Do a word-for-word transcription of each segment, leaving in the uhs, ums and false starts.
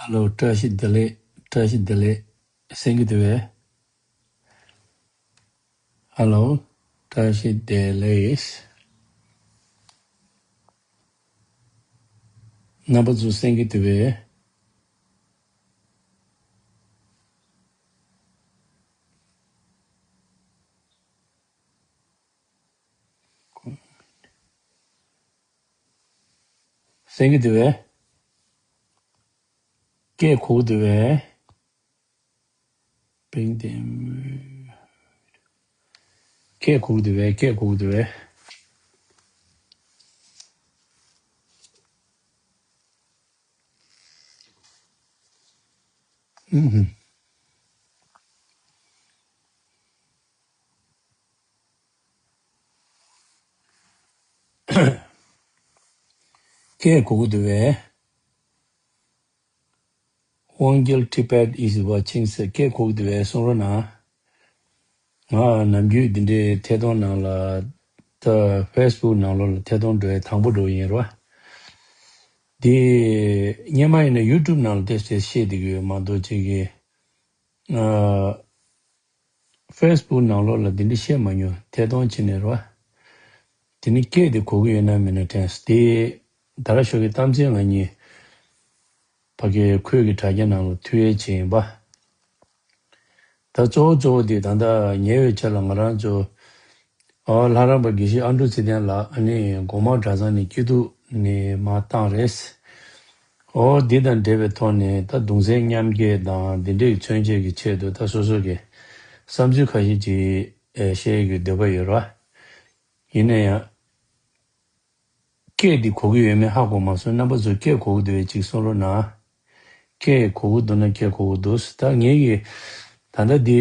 ཧ་ལོ། བཀྲ་ཤིས་བདེ་ལེགས། བཀྲ་ཤིས་བདེ་ལེགས། གསན་གྱི་འདུག་པས། ཧ་ལོ། བཀྲ་ཤིས་བདེ་ལེགས། རྣམ་པ་ཚོ་གསན་གྱི་འདུག་པས། གསན་གྱི་འདུག་པས། སྐད་གོ་གི་འདུག་པས། པིང་ཏེ། སྐད་གོ་གི་འདུག་པས། སྐད་གོ་གི་འདུག་པས། ཨུམ། སྐད་གོ་གི་འདུག་པས། དབང་རྒྱལ་Tibet is watching ཟེར། སྐད་གོ་གི་འདུག་པས། གསུང་རོགས་གནང་། ང་ནམ་རྒྱུན་འདི་འདྲའི་ཐད་གཏོང་ནང་ལ། ད་ཕེ་སི་བུག་ནང་ལོགས་ལ་ཐད་གཏོང་འགྲོ་ཡ་དང་པོ་འགྲོ་ཡིན་རོ། འདི་སྔོན་མ་ཡིན་ན་ཡུ་ཊུབ་ནང་ལ་ཏོག་ཙམ་བཤད་བསྡད་ཀྱི་ཡོད་མ་གཏོགས། ཅིག་གི་ཨ། ཕེ་སི་བུག་ནང་ལོགས་ལ་འདི་འདྲ་བཤད་མ་མྱོང་། ཐད་གཏོང་བྱས་ནས་རོ། དེ་ནི་སྐད་དེ་གོ་གི་ཡོད་ན་མེད་ན་དྲན་སོང་། དེ་ད་ར་ཞོགས་ཀྱི་གཏམ་ཚན་ང་གཉིས་ཕ་གིའི་ཁོས་ཀྱི་དྲ་རྒྱ་ནང་ལ་མཐུད་ཡས་བྱས་ཡིན་པ། ད་གཙོ་བོ་གཙོ་བོ་དེ་ད་ལྟ་ཉེ་བའི་ཆར་ལ་ང་རང་ཚོ། ཨོ། ལྷ་རམས་པ་དགེ་བཤེས་ཨ་འབྲུག་ཚེ་བརྟན་ལགས། ཨ་ནི་སྒོ་མང་གྲྭ་ཚང་ནས་སྐྱིད་སྡུག་ནས་མར་བཏང་རེད། ཨོ། འདི་དང་འབྲེལ་བའི་ཐོག་ནས་ད་གདུང་སེམས་མཉམ་སྐྱེད་དང་འདི་འདྲའི་མཚོན་བྱེད་ཀྱི་ཆེད་དུ་ད་སོ་སོ་གི་བསམ་ཚུལ་ཁ་ཤས་ཅིག་ཨེ་བཤད་ཀྱི་འདོད་པ་ཡོད་ར། ཡིན་ན་ཡང་། སྐད་འདི་གོ་གི་ཡོད་མེད་ཧ་གོ་མ་སོང་། རྣམ་པ་ཚོ་སྐད་གོ་གི་འདུག་པས། ཅིག་གསུང་རོགས་གནང་། སྐད་གོ་གི་འདུག་ན། སྐད་གོ་གི་འདུག་ད་ངེད་ཀྱི་ད་ལྟ་འདི་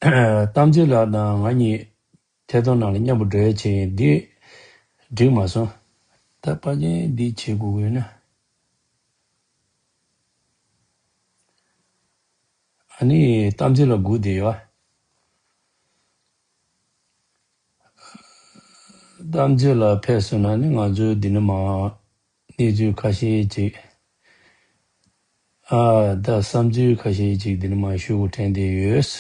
གཏམ་ཚེ་ལགས་དང་ང་གཉིས་ཐད་གཏོང་ནང་ལ་མཉམ་པོ་འགྲོ་ཡ་བྱས་ཡིན། འདི་འགྲིག་མ་སོང་། ད་ཕལ་ཆེར་འདི་བྱེད་དགོས་ཀྱི་ཡོད་ན། ཨ་ནི་གཏམ་ཚེ་ལགས་སྒུག་བསྡད་ཡོད། གཏམ་ཚེ་ལགས་ཕེབས་སོང་ན་ནི་ང་ཚོའི་འདི་ནས་མར་གནས་ཚུལ་ཁ་ཤས་ཅིག་ཨ། ད་བསམ་ཚུལ་ཁ་ཤས་ཅིག་འདི་ནས་མར་ཞུ་དགོས་དྲན་བསྡད་ཡོད།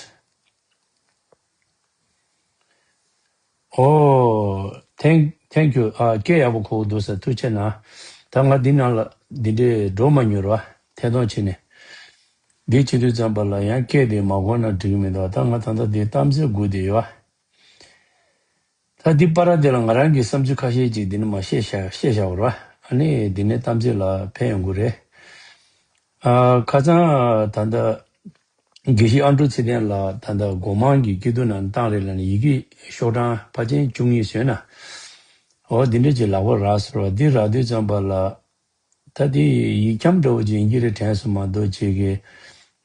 ཨོ། thank thank you. ཨ། སྐད་ཡག་པོ་གོ་གི་འདུག་ཟེར། ཐུགས་རྗེ་གནང་། ད་ང་འདི་ནང་ལ་འདི་འདྲའི་འགྲོ་མ་མྱོང་ར། ཐད་གཏོང་བྱས་ནས། འདི་བྱེད་དུས་ཙམ་པ་ལ་ཡང་སྐད་དེ་མ་གོ་ན་འགྲིག་གི་མི་འདུག་ད་ང་ད་ལྟ་འདི་གཏམ་ཚེ་སྒུག་བསྡད་ཡོད། ད་འདི་བར་དེ་ལ་ང་རང་གི་བསམ་ཚུལ་ཁ་ཤས་ཅིག་འདི་ནས་མར་བཤད་བཞག་བཤད་བཞག་པ་རེད་བ། ཨ་ནི་འདི་ནས་གཏམ་ཚེ་ལགས་ཕེབས་ཡོང་གི་རེད། ཨ། ཁ་སང་ད་ལྟ་དགེ་བཤེས་ཨ་འབྲུག་ཚེ་བརྟན་ལགས་ད་ལྟ་སྒོ་མང་གི་སྐྱིད་སྡུག་ནང་བཏང་རེད་ལབ་ནས་ཡི་གེ་ཤོག་གྲངས་ཕལ་ཆེར་བཅུ་གཉིས་བཟོས་ན། འོ། འདི་འདྲ་ཅིག་ལག་པར་རག་སོང་བ། འདི་རག་དུས་ཙམ་པ་ལ། ད་དེ་ཡིག་སྐྱམ་འདྲ་བོ་ཅིག་ཡིན་གྱི་རེད་དྲན་སོང་མ་གཏོགས། ཅིག་གི་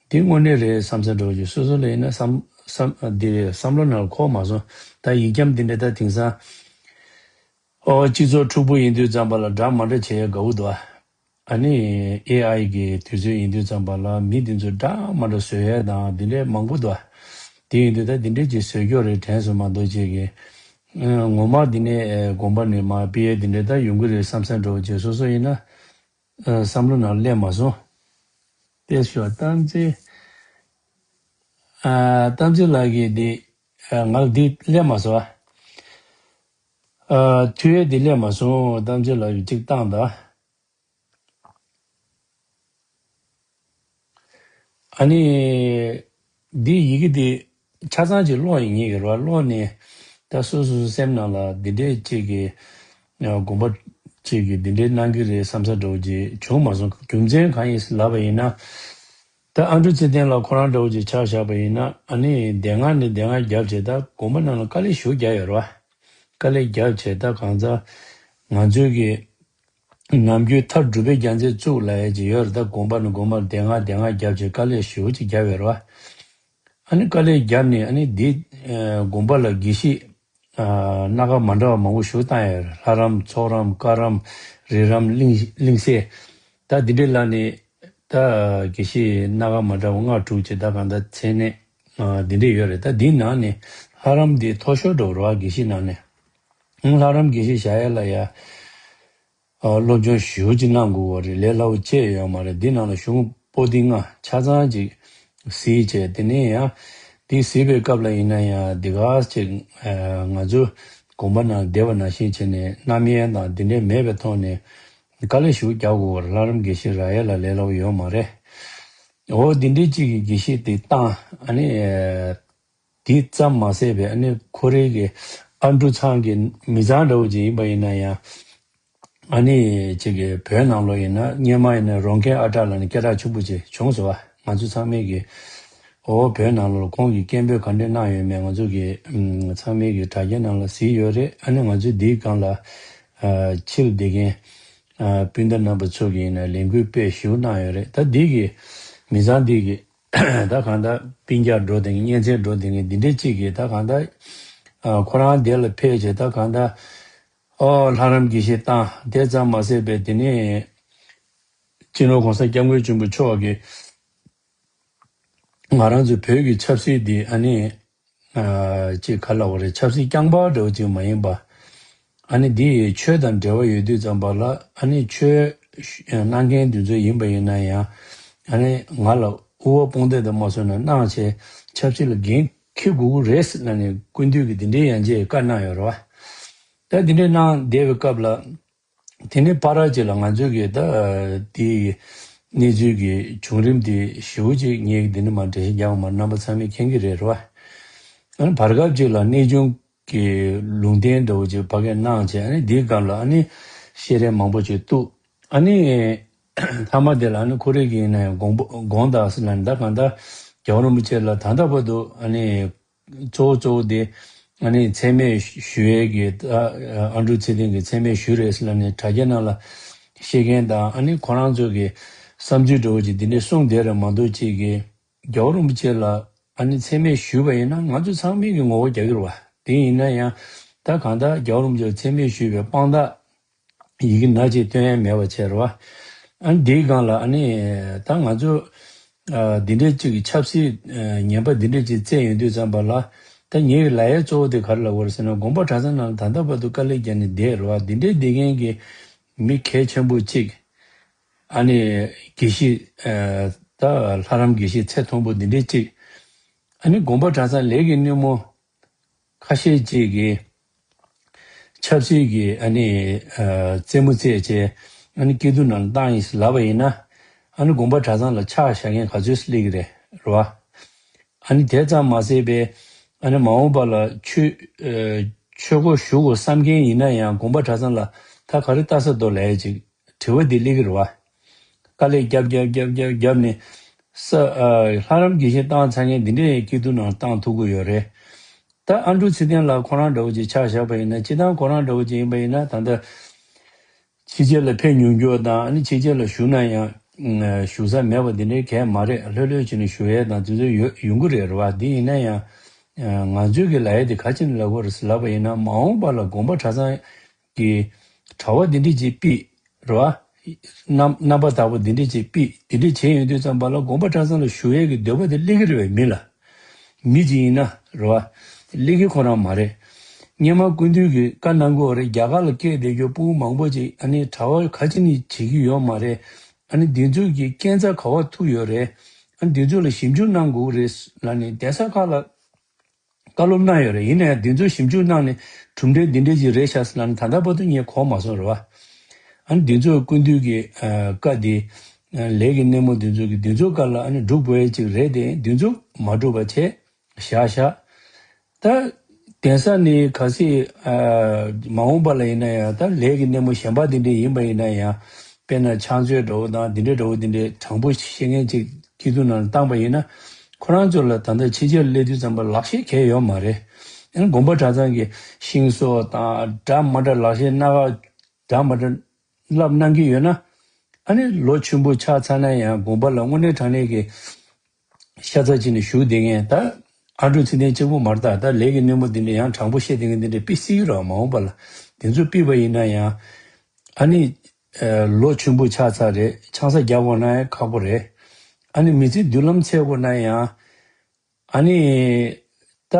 དེ་དངོས་གནས་རེད་བསམ་ས་འདྲ་བོ་ཅིག་སོ་སོ་ལ་ཡིན་ན་བསམ་བསམ་དེ་བསམ་བློ་ནང་ལ་འཁོར་མ་སོང་། ད་ཡིག་སྐྱམ་དེ་འདྲ་ད་དེང་སང་ཨོ་སྤྱི་ཚོགས་འཁྲུག་པོ་ཡིན་དུས་ཙམ་པ་ལ་འདྲ་མ་འདྲ་བྱེད་ཡ་དགའ་བོ་འདུག་ཨ་ནི་ཨེ་ཨའི་གི་དུས་ཚོད་ཡིན་དུས་ཙམ་པ་ལ་མི་དེ་ཚོ་འདྲ་མ་འདྲ་བཟོ་ཡ་དང་དེ་འདྲའི་མང་པོ་འདུག་དེ་ཡིན་དུས་ད་དེ་འདྲའི་ཅིག་བཟོ་རྒྱུ་རེད་དྲན་སོང་མ་གཏོགས། ཅིག་གི་ངོ་མ་འདི་ནས་དགོན་པ་ནས་མར་ཕུད་ཡས་འདི་འདྲ་ད་ཡོང་གི་རེད་བསམ་ས་འདྲ་བོ་ཅིག་སོ་སོ་ཡིན་ན་བསམ་བློ་ནང་སླེབས་མ་སོང་། དེ་ཞོ་གཏམ་ཚེ། ཨ། གཏམ་ཚེ་ལགས་ཀྱིས་འདི་ང་ལ་འདི་སླེབས་མ་སོང་། ཨ། མཐུད་ཡས་འདི་སླེབས་མ་སོང་། གཏམ་ཚེ་ལགས་ཀྱིས་གཅིག་བཏང་དང་། ཨ་ནི། འདི་ཡི་གེ་འདི་ཆ་ཚང་ཅིག་ཀློག་ཡིན་ངེས་ཀྱི་རེད་བ། ཀློག་ནས་ད་སོ་སོ་སོ་སེམས་ནང་ལ་འདི་འདྲས་ཅིག་གི་དགོངས་པ་ཅིག་གི་འདི་འདྲས་གནང་གི་རེད་བསམ་ས་འདྲ་བོ་ཅིག་བྱུང་མ་སོང་། རྒྱུ་མཚན་གང་ཡིན་ལབ་པ་ཡིན་ན། ད་ཨ་འབྲུག་ཚེ་བརྟན་ལགས་ཁོ་རང་འདྲ་བོ་ཅིག་ཆ་བཞག་པ་ཡིན་ན། ཨ་ནི་སྡེ་ལྔ་ནས་སྡེ་ལྔ་བརྒྱབ་བྱས་ད་དགོན་པ་ནང་ལ་དཀའ་ལས་ཞེ་པོ་བརྒྱབ་ཡོད་རེད་བ། དཀའ་ལས་བརྒྱབ་བྱས་ད་གང་ཟག་ང་ཚོའི་གི་ནམ་རྒྱུན་མཐར་སྒྲུབ་པའི་རྒྱལ་མཚན་བཙུགས་ལབ་ཡས་ཅིག་ཡོད་རེད། ད་དགོན་པ་ནས་དགོན་པར་སྡེ་ལྔ་སྡེ་ལྔ་བརྒྱབ་བྱས་དཀའ་ལས་ཞེ་པོ་ཅིག་བརྒྱབ་ཡོད་རེད་བ། ཨ་ནི་དཀའ་ལས་བརྒྱབ་ནས་ཨ་ནི་འདི་ཨ་དགོན་པ་ལ་དགེ་བཤེས་ཨ་སྣ་ཁ་མ་འདྲ་བ་མང་པོ་ཞིག་བཏང་ཡོད་རེད། ལྷ་རམས་ཚོགས་རམས་བཀའ་རམས་རི་རམས་གླིང་གླིང་སྲས། ད་འདི་འདྲའི་ལ་ནི་ད་དགེ་བཤེས་སྣ་ཁ་མ་འདྲ་བ་ལྔ་དྲུག་ཅིག་ད་གང་ལྟར་མཚན་གནས་ཨ་འདི་འདྲས་ཡོད་རེད། ད་འདིའི་ནང་ནས་ལྷ་རམས་འདི་མཐོ་ཤོས་འགྲོ་རེད་བ། དགེ་བཤེས་ནང་ནས། ལྷ་རམས་དགེ་བཤེས་བཞག་ཡས་ལ་ཡ། ཨ་སློབ་སྦྱོང་ཞེ་པོ་ཅིག་གནང་དགོས་པ་རེད། ལས་སླ་པོ་ཅིག་ཡོད་མ་རེད། འདི་ནང་ལ་གཞུང་ པོ་ཏི་ལྔ་ཆ་ཚང་ཅིག་གཟིགས་བྱས། དེ་ནས་ཡང་དེ་གཟིགས་པའི་སྐབས་ལ་ཡིན་ན་ཡང་འདི་ག་ཅིག་ང་ཚོ་དགོན་པ་ནང་བསྡད་པ་ནང་བཞིན་བྱས་ནས་རྣམ་གཡེང་དང་དེ་འདྲས་མེད་པའི་ཐོག་ནས་དཀའ་ལས་ཞེ་པོ་རྒྱག་དགོས་པ་རེད། ལྷ་རམས་དགེ་བཤེས་རག་ཡ་ལ་ལས་སླ་པོ་ཡོད་མ་རེད། འོ་འདི་འདྲས་ཅིག་གི་དགེ་བཤེས་དེ་བཏང་། ཨ་ནི་དེ་ཙམ་མ་ཟད་པའི་ཨ་ནི་ཁོ་རའི་གི་ཨ་འབྲུ་ཚང་གི་མི་ཚང་འདྲ་བོ་ཅིག་ཡིན་པ་ཡིན་ན་ཡང་། ཨ་ནི་ཅིག་གི་བོད་ནང་ལོགས་ཡིན་ན་སྔོན་མ་ཡིན་ན་རོང་མཁན་ཨ་གྲགས་ལབ་ནས་སྐད་གྲགས་ཆེན་པོ་ཅིག་བྱུང་སོང་བ། ང་ཚོ་ཚང་མས་གི་འོ་བོད་ནང་ལོགས་ཁོང་གིས་སྐད་འབོད་ག་འདྲས་གནང་ཡོད་མེད་ང་ཚོ་གི་ཚང་མས་གི་དྲ་རྒྱའི་ནང་ལ་གཟིགས་ཡོད་རེད། ཨ་ནི་ང་ཚོས་འདིའི་སྒང་ལ་ཕྱིར་བསྡད་མཁན་སྤུན་ཟླ་རྣམ་པ་ཚོ་གི་ཡིན་ན་ལས་འགུལ་དཔེ་ཞེ་པོ་གནང་ཡོད་རེད། ད་འདི་གི་མི་ཚང་འདི་གི་ད་གང་ལྟར་སྤུན་ཀྱག་འགྲོ་བསྡད་མཁན་གཉེན་ཚན་འགྲོ་བསྡད་མཁན་འདི་འདྲས་གཅིག་གིས་ད་གང་ལྟར་ཨ་ཁོ་རང་དེ་ལ་ཕེབས་བྱས་ད་གང་ལྟར་ཨོ་ལྷ་རམས་དགེ་བཤེས་བཏང་། དེ་ཙམ་མ་ཟད་པའི་དེ་ནས་སྤྱི་ནོར་༸གོང་ས་༸སྐྱབས་མགོན་ཆེན་པོ་མཆོག་གིས་ང་རང་ཚོ་བོད་ཀྱི་ཆབ་སྲིད་འདི་ཨ་ནི་ཅིག་ག་ལབ་དགོས་རེད། ཆབ་སྲིད་རྐྱང་པ་འདྲ་བོ་ཅིག་མ་ཡིན་པ། ཨ་ནི་འདི་ཆོས་དང་འབྲེལ་བ་ཡོད་དུས་ཙམ་པ་ལ་ཨ་ནི་ཆོས་གནང་མཁན་འདི་ཚོ་ཡིན་པ་ཡིན་ན་ཡང་ཨ་ནི་ང་ལ་དབུ་བ་དཔུང་འདེགས་དང་མ་སོང་ན་གནང་བྱས་ཆབ་སྲིད་ལ་འགན་འཁྱེར་དགོས་ཀྱི་རེད་ཟེར་ལབ་ནས་སྐུ་མདུན་གྱིས་འདི་འདྲའི་ཡང་རྗེས་བཀའ་གནང་ཡོད་རེད་བ། ད་འདི་འདྲའི་གནང་བསྡད་པའི་སྐབས་ལ། དེ་ནས་ཕར་ར་ཅིག་ལ་ང་ཚོས་གི་ད་དེའི་གནས་ཚུལ་གྱི་བྱུང་རིམ་དེ་ཞེ་པོ་ཅིག་ངས་འདི་ནས་མར་འགྲེལ་བཤད་རྒྱག་པ་མ་རྣམ་པ་ཚང་མས་མཁྱེན་གྱི་རེད་རོ། ཨ་ནི་བར་སྐབས་ཅིག་ལ་གནས་ཆུང་གི་ལུང་བསྟན་འདྲ་བོ་ཅིག་ཕ་གིར་གནང་བྱས། ཨ་ནི་འདིའི་སྐབས་ལ་ཨ་ནི་བཤད་གྲྭ་མང་པོ་ཅིག་བཙུགས། ཨ་ནི་མཐའ་མ་དེ་ལ་ཨ་ནི་ཁོ་རེ་གི་ཡིན་ན་ཡང་དགོངས་པ་དགོངས་དག་ཟེར་ལབ་ནས་ད་གང་ལྟར་རྒྱལ་བ་རིན་པོ་ཆེ་ལ་ད་ལྟ་བར་དུ་ཨ་ནི། གཙོ་བོ་གཙོ་བོ་དེ་ཨ་ནི་མཚན་སྨད་ཞུ་ཡས་ཀྱི་ཨ་ཨ་འབྲུག་ཚེ་བརྟན་གྱི་མཚན་སྨད་ཞུས་རེད་ཟེར་ལབ་ནས་དྲ་རྒྱ་ནང་ལ་བཤད་མཁན་དང་། ཨ་ནི་ཁོ་རང་ཚོ་གི་བསམ་ཚུལ་འདྲ་བོ་ཅིག་འདི་འདྲས་གསུངས་བསྡད་རེད་མ་གཏོགས། ཅིག་གི་རྒྱལ་བ་རིན་པོ་ཆེ་ལ་ཨ་ནི་མཚན་སྨད་ཞུས་པ་ཡིན་ན་ང་ཚོ་ཚང་མས་ཀྱི་ངོ་རྒོལ་རྒྱག་གི་རེད་བ། དེ་ཡིན་ན་ཡང་ད་གང་ལྟར་རྒྱལ་བ་རིན་པོ་ཆེ་ལ་མཚན་སྨད་ཞུས་པའི་དཔང་རྟགས། ཡི་གེ་ནག་ཅིག་སྟོན་ཡ་མེད་པ་བྱས་རེད་བ། ཨ་ནི་འདིའི་སྒང་ལ་ཨ་ནི་ད་ང་ཚོ་ཨ་འདི་འདྲའི་གཅིག་གི་ཆབ་སྲིད་ཨ་ངན་པ་འདི་འདྲའི་གཅིག་བཙལ་ཡོང་དུས་ཙམ་པ་ལ། ད་ངའི་ལབ་ཡ་གཙོ་བོ་དེ་ག་རེ་ལབ་དགོས་རེད་ཟེར་ན། དགོན་པ་གྲྭ་ཚང་ནང་ལ་ད་ལྟ་བར་དུ་དཀའ་ལས་བརྒྱབ་ནས་བསྡད་རེད་བ། འདི་འདྲའི་བསྡད་མཁན་གྱི་མི་གལ་ཆེན་པོ་གཅིག་ཨ་ནི་དགེ་བཤེས་ཨ་ད་ལྷ་རམས་དགེ་བཤེས་ཚད་མཐོན་པོ་འདི་འདྲའི་གཅིག་ཨ་ནི་དགོན་པ་གྲྭ་ཚང་ལས་ཀྱི་སྣེ་མོ་ཁ་ཤས་ཅིག་གིས་ཆབ་སྲིད་ཀྱི་ཨ་ནི་ཨ་རྩེད་མོ་རྩེད་བྱས་ཨ་ནི་སྐྱིད་སྡུག་ནང་བཏང་ཡིན་ཟེར་ལབ་པ་ཡིན་ན། ཨ་ནི་དགོན་པ་གྲྭ་ཚང་ལ་ཕྱག་བཞག་མཁན་ག་ཚོད་སླེབས་ཀྱི་རེད་རེད་བ། ཨ་ནི་དེ་ཙམ་མ་ཟད་པའི་ཨ་ནི་མ་འོངས་པ་ལ་ཆོས་ཨ་ཆོས་སྒོ་ཞུགས་དགོས་བསམ་མཁན་ཡིན་ན་ཡང་དགོན་པ་གྲྭ་ཚང་ལ་ད་ག་རེ་ལྟ་ས་འདུག་ལབ་ཡ་ཅིག་དྲི་བ་འདི་སླེབས་ཀྱི་རེད་བ། དཀའ་ལས་རྒྱབ་རྒྱབ་རྒྱབ་རྒྱབ་རྒྱབ་ནས་ས་ཨ་ལྷ་རམས་དགེ་བཤེས་བཏང་ཚར་མཁན་འདི་འདྲའི་སྐྱིད་སྡུག་ནང་བཏང་ཐུབ་ཀྱི་ཡོད་རེད། ད་ཨ་འབྲུག་ཚེ་བརྟན་ལགས་ཁོ་རང་འདྲ་བོ་ཅིག་ཆ་བཞག་པ་ཡིན་ན། སྤྱིར་བཏང་ཁོ་རང་འདྲ་བོ་ཅིག་ཡིན་པ་ཡིན་ན་ད་ལྟ་ཕྱི་རྒྱལ་ལ་ཕེབས་མྱོང་རྒྱུ་དང་། ཨ་ནི་ཕྱི་རྒྱལ་ལ་བཞུགས་ན་ཡང་ཨ་བཞུགས་ས་མེད་པ་འདི་འདྲའི་གང་ཡང་མ་རེད། ལྷོད་ལྷོད་བྱས་ནས་བཞུགས་ཡས་དང་དེ་ཚོ་ཡོད་ཡོང་གི་རེད་རེད་བ། འདི་ཡིན་ན་ཡང་ཨ་ང་ཚོའི་གི་ལབ་ཡས་དེ་ག་ཅི་ནས་ལབ་དགོས་རེད་ཟེར་ལབ་པ་ཡིན་ན། མ་འོངས་པ་ལ་དགོན་པ་གྲྭ་ཚང་གི་གྲྭ་པ་འདི་འདྲས་ཅིག་ཕུད་རེད་བ། རྣམ་རྣམ་པ་དག་པོ་འདི་འདྲས་ཅིག་ཕུད། འདི་འདྲས་བྱས་ཡོང་དུས་ཙམ་པ་ལ་དགོན་པ་གྲྭ་ཚང་ལ་བཞུགས་ཡས་ཀྱི་འདོད་པ་དེ་སླེབས་ཀྱི་རེད་བས། མི་ལ། མི་ཅིག་ཡིན་ན་རེད་བ། སླེབས་ཀྱི་ཁོ་རང་མ་རེད། སྔོན་མ་སྐུ་མདུན་གྱིས་བཀའ་གནང་གི་ཡོད་རེད། རྒྱ་གར་ལ་སྐྱེས་བསྡད་རྒྱུ་ཕྲུ་གུ་མང་པོ་ཅིག་ཨ་ནི་གྲྭ་པ་ག་ཅི་ནས་བྱེད་ཀྱི་ཡོད་མ་རེད། ཨ་ནི་འདི་ཚོ་གི་རྐྱེན་རྩ་ག་པར་ཐུག་ཡོད་རེད། ཨ་ནི་འདི་ཚོ་ལ་ཞིབ་འཇུག་གནང་དགོས་རེད་ལབ་ནས་གདན་ས་ཁག་ལ་བཀའ་སློབ་གནང་ཡོད་རེད། ཡིན་ན་ཡང་འདི་ཚོ་ཞིབ་འཇུག་གནང་ནས་གྲུབ་འབྲས་འདི་འདྲས་ཅིག་རེད་ཤག་ཟེར་ལབ་ནས་ད་ལྟ་བར་དུ་ངས་གོ་མ་སོང་རེད་བ། ཨ་ནི་འདི་ཚོ་སྐུ་མདུན་གྱི་ཨ་བཀའ་འདི་ཨ་ལས་ཀྱི་སྣེ་མོ་འདི་ཚོ་གིས་འདི་ཚོ་བཀའ་ལ་ཨ་ནི་སྒྲུབ་དགོས་ཡས་ཅིག་རེད་དེ། འདི་ཚོ་མ་སྒྲུབ་པ་བྱས་བཞག་བཞག་ད་གདན་ས་ནི་གལ་སྲིད་ཨ་མ་འོངས་པ་ལ་ཡིན་ན་ཡང་ད་ལས་ཀྱི་སྣེ་མོ་གཞན་པ་འདི་འདྲས་ཡིན་པ་ཡིན་ན་ཡང་། དཔེར་ན་ཕྱག་མཛོད་འདྲ་བོ་དང་འདི་འདྲས་འདྲ་བོ་འདི་འདྲས་དྲང་པོ་ཤེས་མཁན་ཅིག་སྐྱིད་སྡུག་ནང་བཏང་པ་ཡིན་ན། ཁོ་རང་ཚོ་ལ་ད་ལྟ་ཕྱི་རྒྱལ་སླེབས་དུས་ཙམ་པ་ལག་ཤེས་གང་ཡོད་མ་རེད། ཨ་ནི་དགོན་པ་གྲྭ་ཚང་གི་ཤིང་བཟོ་དང་འདྲ་མ་འདྲ་ལག་ཤེས་སྣ་ཁ་འདྲ་མ་འདྲ་བསླབ་གནང་གི་ཡོད་ན། ཨ་ནི་ལོ་ཆེན་པོ་ཆགས་ཚར་ན་ཡང་དགོན་པ་ལ་དངོས་གནས་དྲང་གནས་ཀྱི་ཤ་ཚ་བྱས་ནས་བཞུགས་བསྡད་མཁན། ད་ཨ་འབྲུག་ཚེ་བརྟན་གཅིག་པུ་མ་རེད། ད་ད་ལས་ཀྱི་སྣེ་མོ་འདི་འདྲ་ཡང་དྲང་པོ་བཤད་བསྡད་མཁན་འདི་འདྲ་ཕུད་སྲིད་ཀྱི་རེད་བ། མ་འོངས་པ་ལ་དེ་ཚོ་ཕུད་པ་ཡིན་ན་ཡང་ཨ་ནི་ཨ་ལོ་ཆེན་པོ་ཆགས་ཚར་རེད། ཆང་ས་རྒྱག་དགོས་ན་ཡང་ཁག་པོ་རེད། ཨ་ནི་མི་ཚེ་མདུན་ལམ་འཚོལ་དགོས་ན་ཡང་། ཨ་ནི་ད་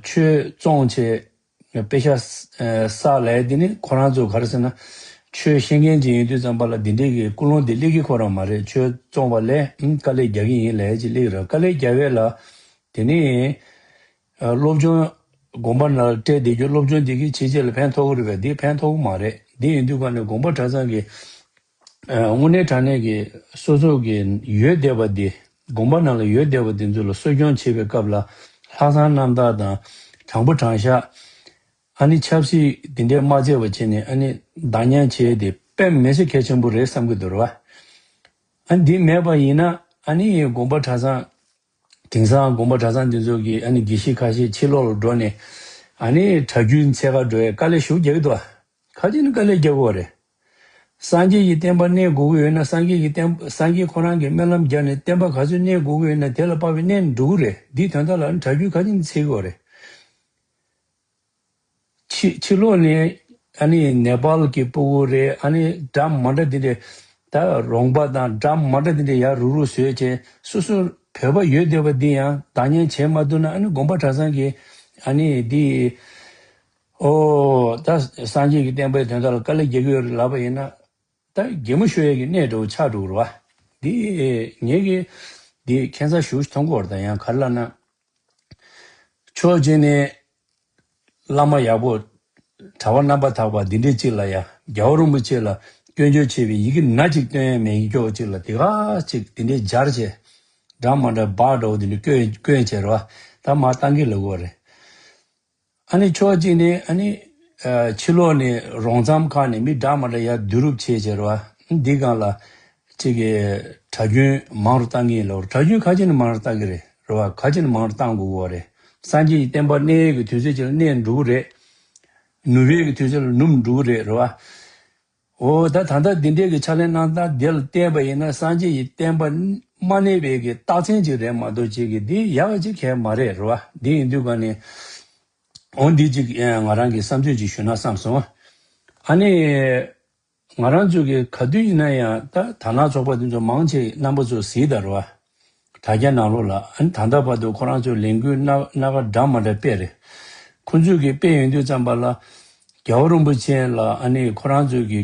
ཆོས་བཙོང་བྱས་པེ་ཤ་བསགས་ལབ་ཡ་དེ་ནི་ཁོ་རང་ཚོ་ག་རེ་ཟེར་ན། ཆོས་ཤེས་མཁན་ཅིག་ཡིན་དུས་ཙམ་པ་ལ་འདི་འདྲའི་གི་ཀུན་སློང་འདི་སླེབས་ཀྱི་ཁོ་རང་མ་རེད། ཆོས་བཙོང་བ་ལས་ཨུམ་དཀའ་ལས་རྒྱག་གི་ཡིན་ལབ་ཅིག་སླེབས་རེད། དཀའ་ལས་རྒྱག་པ་ལ་དེ་ནི་ཨ་སློབ་སྦྱོང་དགོན་པ་ནང་ལ་སྤྲད་བསྡད་རྒྱུ་སློབ་སྦྱོང་འདི་གིས་ཕྱི་རྒྱལ་ལ་ཕན་ཐོགས་ཀྱི་རེད་པས། འདི་ཕན་ཐོགས་ཀྱི་མ་རེད། འདི་ཡིན་དུས་ག་ནས་དགོན་པ་གྲྭ་ཚང་གི་ཨ་དངོས་གནས་དྲང་གནས་ཀྱི་སོ་སོ་གི་ཡོད་བསྡད་པ་འདི་དགོན་པ་ནང་ལ་ཡོད་བསྡད་པ་འདི་ཚོ་ལ་གསོ་སྐྱོང་བྱེད་པའི་སྐབས་ལ་ལྷག་བསམ་རྣམ་དག་དང་དྲང་པོ་དྲང་བཞག་ཨ་ནི་ཆབ་སྲིད་འདི་འདྲའི་མ་བརྩེ་བ་བྱས་ནས་ཨ་ནི་བདག་ཉར་བྱས་ཏེ་དཔེ་མི་སྲིད་གལ་ཆེན་པོ་རེད་བསམ་གྱི་འདུག་རེད་བ། ཨ་ནི་འདི་མེད་པ་ཡིན་ན་ཨ་ནི་དགོན་པ་གྲྭ་ཚང་དེང་སང་དགོན་པ་གྲྭ་ཚང་འདི་ཚོ་གི་ཨ་ནི་དགེ་བཤེས་ཁ་ཤས་ཕྱི་ལོགས་ལ་འགྲོ་ནས་ཨ་ནི་གྲྭ་རྒྱུན་འཚོལ་ག་འགྲོ་ཡས་དཀའ་ལས་ཞེ་པོ་རྒྱག་གི་འདུག་བ། ག་ཅི་ནས་དཀའ་ལས་རྒྱག་དགོས་རེད། སངས་རྒྱས་ཀྱི་བསྟན་པ་གནས་དགོས་ཀྱི་ཡོད་ན་སངས་རྒྱས་ཀྱི་བསྟན་སངས་རྒྱས་ཁོ་རང་གིས་སྨོན་ལམ་བརྒྱབ་ནས་བསྟན་པ་ག་ཚོད་གནས་དགོས་ཀྱི་ཡོད་ན་དེ་ལ་དཔག་པའི་གནས་འགྲོ་གི་རེད། འདིའི་དོན་དག་ལ་ཨ་ནི་གྲྭ་རྒྱུན་ག་ཅི་ནས་འཚོལ་གྱི་ཡོད་རེད། ཕྱི་ཕྱི་ལོགས་ནས་ཨ་ནི་ནེ་པཱལ་གྱི་སྤུ་གུ་རེད། ཨ་ནི་འདྲ་མ་འདྲ་འདི་འདྲས་ད་རོང་པ་དང་འདྲ་མ་འདྲ་འདི་འདྲས་ཡར་རུག་རུག་བཟོས་བྱས་སོ་སོ་བོད་པ་ཡོད་བསྡད་པ་འདི་ཡང་བདག་ཉར་བྱེད་མ་ཐུབ་ན་ཨ་ནི་དགོན་པ་གྲྭ་ཚང་གིས་ཨ་ནི་འདི་ཨོ་ད་སངས་རྒྱས་ཀྱི་བསྟན་པའི་དོན་དག་ལ་དཀའ་ལས་རྒྱག་གི་ཡོད་རེད་ལབ་པ་ཡིན་ན་ད་གད་མོ་ཤོར་ཡས་ཀྱི་གནས་འདྲ་བོ་ཆགས་འགྲོ་གི་རེད་བ། འདི་ངེད་ཀྱིས་འདི་ཁྱད་མཚར་ཞེ་པོ་ཞིག་མཐོང་གི་ཡོད་རེད། ད་ཡང་ག་རེ་ལབ་ན། ཕྱོགས་གཅིག་ནས་བླ་མ་ཡག་པོ་གྲྭ་པ་རྣམ་པར་དག་པ་འདི་འདྲས་གཅིག་ལ་ཡ་རྒྱལ་བ་རིན་པོ་ཆེ་ལ་སྐྱོན་བརྗོད་བྱས་པའི་ཡི་གེ་སྣ་གཅིག་སྟོན་ཡས་མེད་ཀྱོག་གཅིག་ལ་དེ་ག་གཅིག་དེ་འདྲས་སྦྱར་བྱས་འདྲ་མ་འདྲ་སྦག་འདྲ་བོ་དེ་འདྲས་བཀོད་བཀོད་བྱས་རེད་བ། ད་མར་བཏང་གི་ལབ་དགོས་རེད། ཨ་ནི་ཕྱོགས་གཅིག་ནས་ཨ་ནི་ཨ་ཕྱི་ལོགས་ནས་རོང་མཚམས་ཁག་ནས་མི་འདྲ་མ་འདྲ་ཡར་བསྡུ་རུབ་བྱས་བྱས་རེད་བ། འདི་སྒང་ལ་གཅིག་གི་གྲྭ་རྒྱུན་མང་རུ་བཏང་གི་ཡིན་ལབ་རེད། གྲྭ་རྒྱུན་ག་ཅི་ནས་མང་རུ་བཏང་གི་རེད། རེད་བ། ག་ཅི་ནས་མང་རུ་བཏང་དགོས་ཀྱི་ཡོད་རེད། སངས་རྒྱས་ཀྱི་བསྟན་པ་གནས་ཡས་ཀྱི་དུས་ཚོད་ཅིག་ལ་གནས་འགྲོ་གི་རེད། ནུབ་ཡས་ཀྱི་དུས་ཚོད་ལ་ནུབ་འགྲོ་གི་རེད། རེད་བ། འོ་ད་ད་ལྟ་འདི་འདྲས་ཀྱི་ཕྱག་ལེན་གནང་སྟངས་འདི་ལ་བལྟས་པ་ཡིན་ན་སངས་རྒྱས་ཀྱི་བསྟན་པ་མ་གནས་པའི་གི་རྟགས་མཚན་ཅིག་རེད་མ་གཏོགས་ཅིག་གི་འདི་ཡག་ག་ཅིག་གང་ཡང་མ་རེད། རེད་བ། འདི་ཡིན་དུས་ག་ནས་འོ་འདི་ཅིག་ང་རང་གི་བསམ་ཚུལ་ཅིག་ཞུ་ན་བསམ་སོང་། ཨ་ནི། ང་རང་ཚོ་གི་ག་དུས་ཡིན་ན་ཡང་ད་དར་ནག་ཚོགས་པ་དེ་ཚོ་མང་ཆེ་རྣམ་པ་ཚོ་གཟིགས་དང་རེད་བ། དྲ་རྒྱ་ནང་ལོགས་ལ་ཨ་ནི་ད་ལྟ་བར་དུ་ཁོ་རང་ཚོས་ལས་འགུལ་སྣ་སྣ་ཁ་འདྲ་མ་འདྲ་སྤེལ་རེད། ཁོ་ཚོས་གི་སྤེལ་ཡོང་དུས་ཙམ་པ་ལ་རྒྱལ་བ་རིན་པོ་ཆེ་ལ་ཨ་ནི་ཁོ་རང་ཚོས་གི་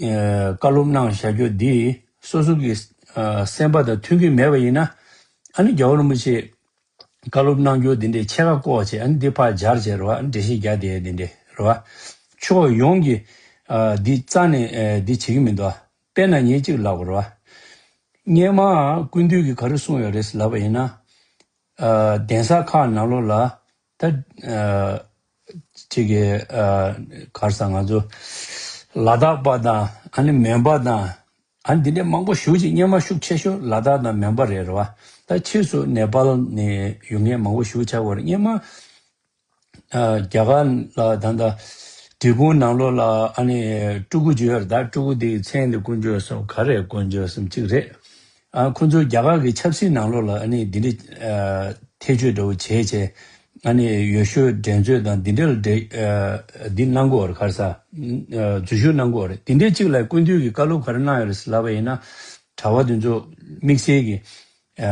ཨ་བཀའ་སློབ་གནང་བཞག་རྒྱུ་འདི་སོ་སོ་གི་ཨ་སེམས་པ་དང་མཐུན་གི་མེད་པ་ཡིན་ན་ཨ་ནི་རྒྱལ་བ་རིན་པོ་ཆེ་བཀའ་སློབ་གནང་རྒྱུ་འདི་འདྲའི་ཕྱེད་ཀ་བཀོག་བྱས་ཨ་ནི་འདི་ཕར་སྦྱར་བྱས་རེད་བ། ཨ་ནི་འགྲེལ་བཤད་རྒྱག་བསྡད་འདི་འདྲའི་རེད་བ། ཕྱོགས་ཡོངས་ཀྱི་ཨ་འདི་རྩ་ནས་ཨ་འདི་བྱེད་ཀྱི་མི་འདུག་དཔེར་ན་ངས་གཅིག་ལབ་དགོས་རེད་བ། སྔོན་མ་སྐུ་མདུན་གྱིས་ག་རེ་གསུངས་ཡོད་རེད་ལབ་པ་ཡིན་ན། ཨ་གདན་ས་ཁག་ནང་ལོགས་ལ་ད་ཨ་ཅིག་གི་ཨ་ག་རེ་ཟེར་ང་ཚོ་ལ་དྭགས་པ་དང་ཨ་ནི་མོན་པ་དང་ཨ་ནི་འདི་འདྲའི་མང་པོ་ཞེ་པོ་ཅིག་སྔོན་མ་ཤུགས་ཆེ་ཤོས་ལ་དྭགས་དང་མོན་པ་རེད། རེད་བ། ད་ཕྱིས་སུ་ནེ་པཱལ་ནས་ཡོང་མཁན་མང་པོ་ཞེ་པོ་ཆགས་ཡོད་རེད། སྔོན་མ་ཨ་རྒྱ་གར་ལ་ད་ལྟ་འབྲས་སྤུངས་ནང་ལོགས་ལ་ཨ་ནི་སྤྲུལ་སྐུ་ཅིག་ཡོད་རེད། ད་སྤྲུལ་སྐུ་དེའི་མཚན་དེ་དཀོན་མཆོག་གསུམ་ག་རེ་དཀོན་མཆོག་གསུམ་གཅིག་རེད། ཨ་ཁོ་ཚོ་རྒྱ་གར་གྱི་ཆབ་སྲིད་ནང་ལོགས་ལ་ཨ་ནི་འདི་འདྲའི་ཨ་ཐེ་བྱུས་འདྲ་བོ་བྱས་བྱས་ཨ་ནི་འོས་ཤོག་འགྲན་རྩོད་དང་འདི་འདྲ་ལ་འདྲེ་ཨ་འདི་གནང་གི་ཡོད་རེད། ག་རེ་ཟེར་ཨ་འཛུལ་ཞུགས་གནང་གི་ཡོད་རེད། དེ་འདྲའི་གཅིག་ལ་སྐུ་མདུན་གྱིས་བཀའ་སློབ་ག་རེ་གནང་ཡོད་རེད་ཟེར་ལབ་པ་ཡིན་ན་གྲྭ་པ་དེ་ཚོ་དམིགས་བསལ་གྱི་ཨ་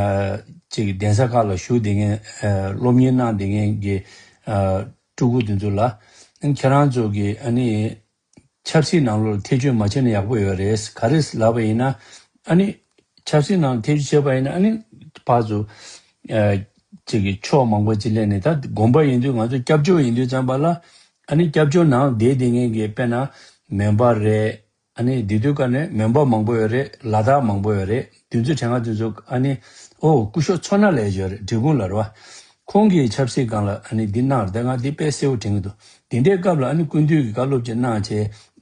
ཅིག་གདན་ས་ཁག་ལ་བཞུགས་བསྡད་མཁན་ཨ་སློབ་གཉེར་གནང་བསྡད་མཁན་གྱི་ཨ་སྤྲུལ་སྐུ་དེ་ཚོ་ལ་ཁྱེད་རང་ཚོ་གི་ཨ་ནི་ཆབ་སྲིད་ནང་ལོགས་ཐེ་བྱུས་མ་བྱས་ན་ཡག་པོ་ཡོད་རེད། ག་རེ་ལབ་པ་ཡིན་ན་ཨ་ནི་ཆབ་སྲིད་ནང་ཐེ་བྱུས་བྱས་པ་ཡིན་ན་ཨ་ནི་ཕར་ཚུར་ཨ་ཅིག་གི་ཕྱོགས་མང་པོ་ཅིག་སླེབས་ནས། ད་དགོན་པ་ཡིན་དུས་ང་ཚོ་སྐྱབས་བཅོལ་ཡིན་དུས་ཙམ་པ་ལ་ཨ་ནི་སྐྱབས་བཅོལ་ནང་བསྡད་བསྡད་མཁན་གྱི་དཔེར་ན་མོན་པ་རེད། ཨ་ནི་འདི་དུས་ཀ་ནས་མོན་པ་མང་པོ་ཡོད་རེད། ལ་དྭགས་མང་པོ་ཡོད་རེད། དེ་ཚོ་དྲན་ང་དེ་ཚོ་ཨ་ནི་ཨོ་སྐུ་ཞབས་མཚོ་སྣ་ལགས་ཡོད་རེད། འབྲས་སྤུངས་ལ་རེད་བ། ཁོང་གིས་ཆབ་སྲིད་སྒང་ལ་ཨ་ནི་འདི་གནང་རེད། ད་ང་འདི་དཔེ་གསལ་པོ་དྲན་གྱི་འདུག་དེ་འདྲའི་སྐབས་ལ་ཨ་ནི་སྐུ་མདུན་གྱིས་བཀའ་སློབ་ཅིག་གནང་བྱས་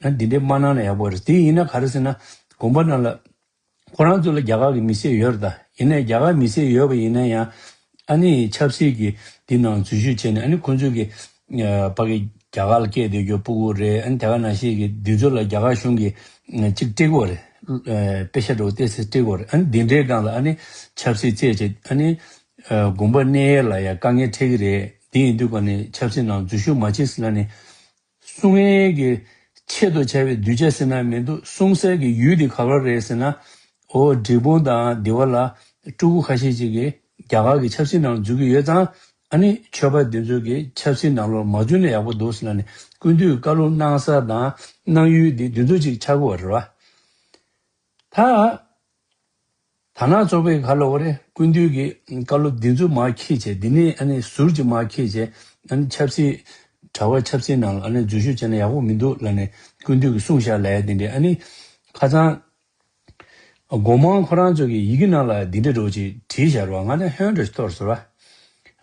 ཨ་ནི་འདི་འདྲའི་མ་གནང་ན་ཡག་པོ་རེད། དེ་ཡིན་ན་ག་རེ་ཟེར་ན་དགོན་པ་ནང་ལ་ཁོ་རང་ཚོ་ལ་རྒྱ་གར་གྱི་མི་སེར་ཡོད་རེད། ད་ཡིན་ནའི་རྒྱ་གར་མི་སེར་ཡོད་པ་ཡིན་ན་ཡང་ཨ་ནི་ཆབ་སྲིད་ཀྱི་འདི་ནང་འཛུལ་ཞུགས་བྱས་ནས་ཨ་ནི་ཁོ་ཚོ་གི་ཕ་གི་རྒྱ་གར་ལ་སྐད་བསྡད་རྒྱུ་སྤུ་གུ་རེད། ཨ་ནི་དེ་ག་ནང་བཞིན་གྱི་འདི་ཚོ་ལ་རྒྱ་གར་གཞུང་གིས་གཅིག་སྤྲད་ཀྱི་ཡོད་རེད། ཨ་པེ་ཤ་འདྲ་བོ་ཏོག་ཙམ་སྤྲད་ཀྱི་ཡོད་རེད། ཨ་ནི་འདི་འདྲའི་སྒང་ལ་ཨ་ནི་ཆབ་སྲིད་རྩོད་བྱས་ཨ་ནི་དགོན་པ་གནས་ཡས་ལ་ཡང་དཀའ་ངལ་འཕྲད་ཀྱི་རེད། འདི་ཡིན་དུས་ག་ནས་ཆབ་སྲིད་ནང་འཛུལ་ཞུགས་མ་བྱེད་ཟེར་ལབ་ནས། སྲུང་ཡས་ཀྱི་ཆེད་དུ་བྱ་བའི་གདུལ་བྱ་ཟེར་ན་མི་འདུག་སྲུང་སའི་གི་ཡུལ་དེ་ག་པར་རེད་ཟེར་ན། ཨོ་འབྲས་སྤུངས་དང་འདི་བ་ལ་སྤྲུལ་སྐུ་ཁ་ཤས་ཅིག་གིས་རྒྱ་གར་གྱི་ཆབ་སྲིད་ནང་འཛུལ་གྱི་ཡོད་ཙང་ ཨ་ནི་ཆོས་པ་འདི་ཚོ་གི་ཆབ་སྲིད་ནང་ལོགས་མ་འཛུལ་ན་ཡག་པོ་འདུག་ཟེར་ལབ་ནས་སྐུ་མདུན་བཀའ་སློབ་གནང་ས་དང་གནང་ཡུལ་འདི་འདི་ཚོ་ཅིག་ཆགས་ཀྱི་ཡོད་རེད་བ། ད་དར་ནག་ཚོགས་པའི་ཁ་ལོ་བ་རེད། སྐུ་མདུན་གྱི་བཀའ་སློབ་འདི་ཚོ་མར་འཁྱེར་བྱས། འདི་ནས་ཨ་ནི་ཟུར་གྱིས་མར་འཁྱེར་བྱས། ཨ་ནི་ཆབ་སྲིད་གྲྭ་པ་ཆབ་སྲིད་ནང་ལ་ཨ་ནི་འཛུལ་ཞུགས་བྱས་ན་ཡག་པོ་མི་འདུག་ལབ་ནས་སྐུ་མདུན་གྱིས་གསུངས་བཞག་ལབ་ཡ་དེ་འདྲས། ཨ་ནི་ཁ་སང་སྒོ་མང་ཁོ་རང་ཚོ་གི་ཡི་གེ་ནང་ལ་འདི་འདྲ་འདྲ་བོ་ཅིག་བྲིས་བཞག་རེད་བ། ང་ནི་ཧོན་འདྲ་ཞིག་གཏོར་སོང་ར།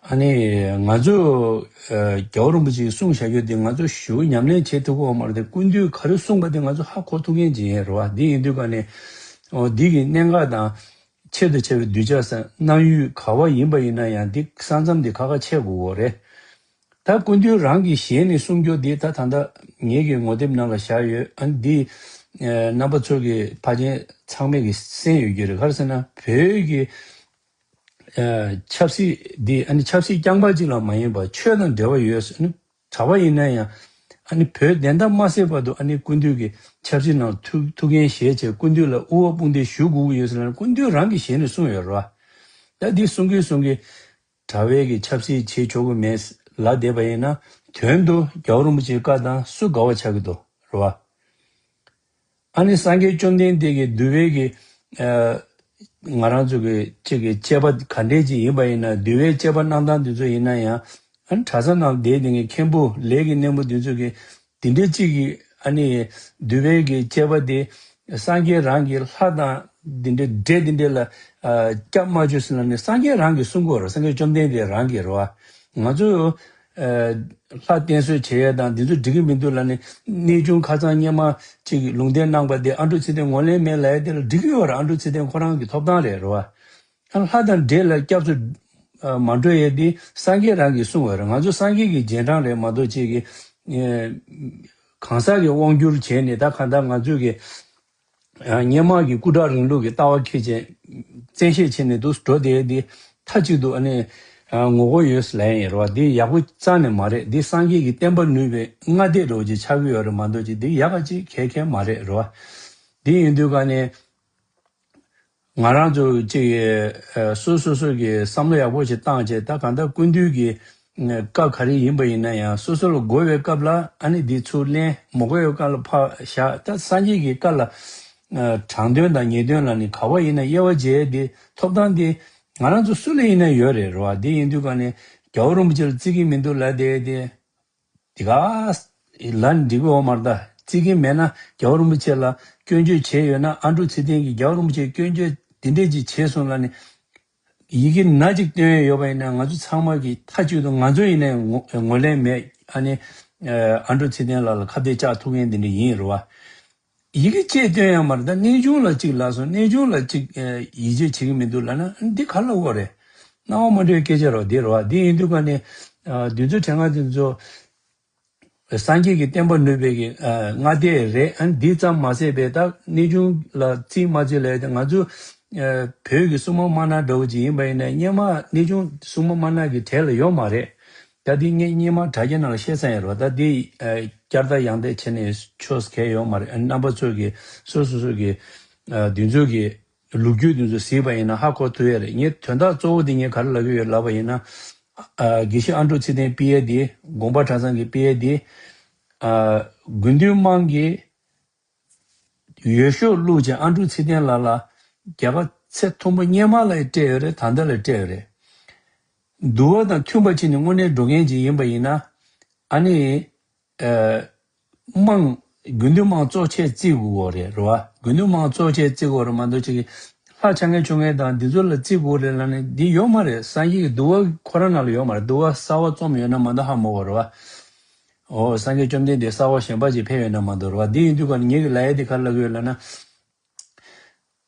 ཨ་ནི་ང་ཚོ་ཨ་རྒྱལ་བ་རིན་པོ་ཆེས་གསུངས་བཞག་རྒྱུ་དེ་ང་ཚོ་ཞེ་པོ་ཉམས་ལེན་བྱེད་ཐུབ་ཀྱི་ཡོད་མ་རེད་དེ། སྐུ་མདུན་ག་རེ་གསུངས་པ་དེ་ང་ཚོ་ཧ་གོ་ཐུབ་མཁན་ཅིག་ཡིན་རེད་བ། འདི་ཡིན་དུས་ཀ་ནས་འོ་འདི་གི་གནད་འགག་དང་ཆེད་དུ་བྱ་བའི་གདུལ་བྱ་ཟེར་གནང་ཡུལ་ག་བ་ཡིན་པ་ཡིན་ན་ཡང་འདི་ས་མཚམས་འདི་ཁ་ཁ་ཕྱེ་དགོས་ཀྱི་རེད། ད་སྐུ་མདུན་རང་གི་ཞལ་ནས་གསུང་རྒྱུ་འདི་ད་ད་ལྟ་ངེད་ཀྱི་ངོ་དེབ་ནང་ལ་བཞག་ཡོད། ཨ་ནི་འདི་ཨ་རྣམ་པ་ཚོ་གི་ཕལ་ཆེར་ཚང་མས་ཀྱི་གསན་ཡོད་རྒྱུ་རེད། ག་རེ་ཟེར་ན་བོད་ཀྱི་ཨ་ཆབ་སྲིད་འདི་ཨ་ནི་ཆབ་སྲིད་རྐྱང་པ་ཅིག་ལ་མ་ཡིན་པར་ཆོས་དང་འབྲེལ་བ་ཡོད་ཟེར། ཨ་ནི་གྲྭ་པ་ཡིན་ན་ཡང་ཨ་ནི་བོད་བདེན་མཐའ་མ་གསལ་བར་དུ་ཨ་ནི་སྐུ་མདུན་གྱི་ཆབ་སྲིད་ནང་ཐུགས་ཐུགས་འགན་བཞེས་བྱས་སྐུ་མདུན་ལ་དབུ་བ་དཔུང་འདེགས་ཞུ་དགོས་ཀྱི་ཡོད་ཟེར་ན་སྐུ་མདུན་རང་གི་ཞལ་ནས་གསུངས་ཡོད་རེད་བ། ད་འདི་གསུང་གིན་གསུང་གིན། གྲྭ་པའི་གི་ཆབ་སྲིད་བྱེད་ཆོག་གི་མེད་ལབ་བསྡད་པ་ཡིན་ན། དོན་དུ་རྒྱལ་བ་རིན་པོ་ཆེའི་བཀའ་དང་སུ་འགལ་བ་ཆགས་ཀྱི་འདུག་རེད་བ། ཨ་ནི་སངས་རྒྱས་བཅོམ་ལྡན་འདས་ཀྱི་འདུལ་བའི་གི་ཨ་ང་རང་ཚོ་གི་གཅིག་གི་དཔྱད་པ་ག་འདྲས་ཅིག་ཡིན་པ་ཡིན་ན། འདུལ་བའི་དཔྱད་པ་གནང་སྟངས་འདི་ཚོ་ཡིན་ན་ཡང་། ཨ་ནི་གྲྭ་ས་ནང་བསྡད་དེ་ངས་མཁན་པོ་ལས་ཀྱི་སྣེ་མོ་འདི་ཚོ་གི་འདི་འདྲའི་གཅིག་གིས་ཨ་ནི་འདུལ་བའི་གི་དཔྱད་པ་དེ་སངས་རྒྱས་རང་གི་ལྷ་དང་འདི་འདྲའི་འདྲེ་འདི་འདྲའི་ལ་ཨ་སྐྱབས་མ་བཅོལ་ཟེར་ལབ་ནས་སངས་རྒྱས་རང་གིས་གསུང་གི་ཡོད་རེད། སངས་རྒྱས་བཅོམ་ལྡན་འདས་རང་གིས་རེད་བ། ང་ཚོས་ཨ་ལྷ་བསྟེན་གསོལ་བྱེད་ཡས་དང་འདི་ཚོ་འགྲིག་གི་མི་འདུག་ལབ་ནས་གནས་ཆུང་ཁ་སང་སྔོན་མ་གཅིག་ལུང་བསྟན་གནང་པ་དེ་ཨ་འབྲུག་ཚེ་བརྟན་ངོས་ལེན་མེད་ལབ་ཡས་དེ་ལ་འགྲིག་གི་ཡོད་རེད། ཨ་འབྲུག་ཚེ་བརྟན་ཁོ་རང་གི་ཐོབ་ཐང་རེད། རེད་བ། ལྷ་དང་འདྲེ་ལ་སྐྱབས་སུ་མ་འགྲོ་ཡས་འདི་སངས་རྒྱས་རང་གིས་གསུངས་པ་རེད། ང་ཚོ་སངས་རྒྱས་ཀྱི་རྗེས་འབྲང་རེད་མ་གཏོགས་ཅིག་གི་གང་ཟག་གི་དབང་བསྒྱུར་བྱས་ནས་ད་གང་ལྟར་ང་ཚོས་ཀྱི་སྔོན་མ་གི་སྐུ་དྲག་རིང་ལུགས་ཀྱི་ལྟ་བ་འཁྱེར་བྱས་བཙན་ཤེད་བྱས་ནས་འདུག་འགྲོ་བསྡད་ཡས་འདི་མཐའ་གཅིག་ཏུ་ཨ་ནི་ངོ་རྒོལ་ཡོད་ལབ་ཡས་ཡིན་རེད་བ། འདི་ཡག་པོ་རྩ་ནས་མ་རེད། འདི་སངས་རྒྱས་ཀྱི་བསྟན་པ་ནུབ་པའི་སྔ་ལྟས་འདྲ་བོ་ཅིག་ཆགས་ཀྱི་ཡོད་རེད་མ་གཏོགས་ཅིག་འདི་ཡག་ག་ཅིག་གལ་གལ་མ་རེད། རེད་བ། འདི་ཡིན་དུས་ཀ་ནས། ང་རང་ཚོ་གཅིག་གིས་ཨ་སོ་སོ་སོ་གི་བསམ་བློ་ཡག་པོ་ཞིག་བཏང་བྱས། ད་གང་ལྟར་སྐུ་མདུན་གྱི་ཨ་བཀའ་ག་རེ་ཡིན་པ་ཡིན་ན་ཡང་སོ་སོ་ལ་དགོས་པའི་སྐབས་ལ་ཨ་ནི་འདི་ཚུར་ལེན། མ་དགོས་པའི་སྐབས་ལ་ཕར་བཞག་ད་སངས་རྒྱས་ཀྱི་བཀའ་ལ་ཨ་དྲང་དོན་དང་ཉེས་དོན་ལ་ནི་ག་བ་ཡིན་ན་དབྱེ་བ་འབྱེད་དེ་ཐོབ་ཐང་དེ་ང་རང་ཚོ་སུ་ལ་ཡིན་ན་ཡོད་རེད། རེད་བ། དེ་ཡིན་དུས་ཀ་ནས་རྒྱལ་བ་རིན་པོ་ཆེ་ལ་བརྩི་གི་མི་འདུག་ལབ་བསྡད་དེ། དེ་ག་ལ་འགྲིག་གི་ཡོད་མ་རེད། ད་བརྩི་གི་མེད་ན་རྒྱལ་བ་རིན་པོ་ཆེ་ལ་སྐྱོན་བརྗོད་བྱས་ཡོད་ན། ཨ་འབྲུག་ཚེ་བརྟན་གྱིས་རྒྱལ་བ་རིན་པོ་ཆེ་སྐྱོན་བརྗོད་དེ་འདྲས་ཅིག་བྱས་སོང་ལབ་ནས་ཡི་གེ་ན་ཅིག་བཏོན་ཡོད་པ་ཡིན་ན། ང་ཚོ་ཚང་མ་གིས་མཐའ་གཅིག་ཏུ་ང་ཚོ་ཡིན་ནའི་ངོས་ངོས་ལེན་མེད། ཨ་ནི་ཨ་འབྲུག་ཚེ་བརྟན་ལགས་ལ་ཁ་གཏད་བཅག་ཐུབ་མཁན་དེ་འདྲ་ཡིན། རེད་བ། ཡི་གེ་བཅས་བཏོན་ཡོད་མ་རེད། ད་གནས་ཆུང་ལ་གཅིག་ལབ་སོང་། གནས་ཆུང་ལ་གཅིག་ཡིད་ཆེས་བྱེད་ཀྱི་མི་འདུག་ལབ་ན་འདི་ག་ལ་འོ་རེད། སྣང་བ་མ་འགྲོ་བའི་སྐད་ཆ་རེད་བ། འདི་རེད་བ། འདི་ཡིན་དུས་ཀ་ནས་ཨ་འདི་ཚོ་དྲན་ཁ་འདི་ཚོ་སངས་རྒྱས་ཀྱི་བསྟན་པ་ནུབ་པའི་གི་ཨ་སྔ་ལྟས་རེད། ཨ་འདི་ཙམ་མ་ཟད་པའི་ད་གནས་ཆུང་ལ་བརྩི་མ་བརྩི་ལབ་ཡ་དེ་ང་ཚོ་ཨ་བོད་ཀྱི་སྲུང་མ་དམར་ནག་འདྲ་བོ་ཅིག་ཡིན་པ་ཡིན་ན་སྔོན་མ་གནས་ཆུང་སྲུང་མ་དམར་ནག་གི་གྲས་ལ་ཡོད་མ་རེད། ད་འདི་ངས་སྔོན་མ་དྲ་རྒྱ་ནང་ལ་བཤད་ཚར་ཡོད་རེད་བ། ད་འདི་ཨ་བསྐྱར་ལྡབ་ཡང་ལྡབ་བྱས་ནས་ཆོག་གི་ཡོད་མ་རེད། ཨ་རྣམ་པ་ཚོས་ཀྱི་སོ་སོ་སོ་གི་ཨ་འདི་ཚོ་གི་ལོ་རྒྱུས་འདི་ཚོ་གཟིགས་པ་ཡིན་ན་ཧ་གོ་ཐུབ་ཡ་རེད། ངས་དོན་དག་གཙོ་བོ་འདི་ངས་ག་རེ་ལབ་ཀྱི་ཡོད་ལབ་པ་ཡིན་ན། ཨ་དགེ་བཤེས་ཨ་འབྲུག་ཚེ་བརྟན་ཕུལ་ཡས་འདི། དགོངས་པ་གྲྭ་ཚང་གིས་ཕུལ་ཡས་འདི། ཨ་དགེ་འདུན་དམངས་ཀྱིས་འོས་ཤོག་བླུགས་བྱས་ཨ་འབྲུག་ཚེ་བརྟན་ལགས་ལ་རྒྱལ་ཁ་ཚད་མཐོན་པོ་སྔོན་མ་ལ་ཡང་སྤྲད་ཡོད་རེད། ད་ལྟ་ལ་སྤྲད་ཡོད་རེད། འདུལ་བ་དང་མཐུན་པ་བྱས་ནས་དངོས་གནས་འགྲོ་མཁན་ཅིག་ཡིན་པ་ཡིན་ན། ཨ་ནི། ཨ་དམངས་དགེ་འདུན་དམངས་གཙོ་ཆེ་བརྩི་དགོས་རེད། རེད་བ། དགེ་འདུན་དམངས་གཙོ་ཆེ་བརྩི་དགོས་རེད་མ་གཏོགས་ཅིག་ལྷ་ཆགས་མཁན་ཆོག་མཁན་དང་འདི་ཚོ་ལ་བརྩི་དགོས་རེད་ལབ་ནས་འདི་ཡོད་མ་རེད། སངས་རྒྱས་ཀྱི་འདུལ་བ་ཁོ་རང་ནང་ལ་ཡོད་མ་རེད། འདུལ་བ་གསར་བ་རྩོམ་ཡོད་ན་མ་གཏོགས་ཧ་མ་གོ་རེད་བ། འོ་སངས་རྒྱས་བཅོམ་ལྡན་འདས་གསར་བ་གཞན་པ་ཅིག་ཕེབས་ཡོད་ན་མ་གཏོགས་རེད་བ། འདི་ཡིན་དུས་ཀ་ནས་ངེད་ཀྱི་ལབ་ཡ་འདི་ག་རེ་ལབ་ཀྱི་ཡོད་ལབ་ན།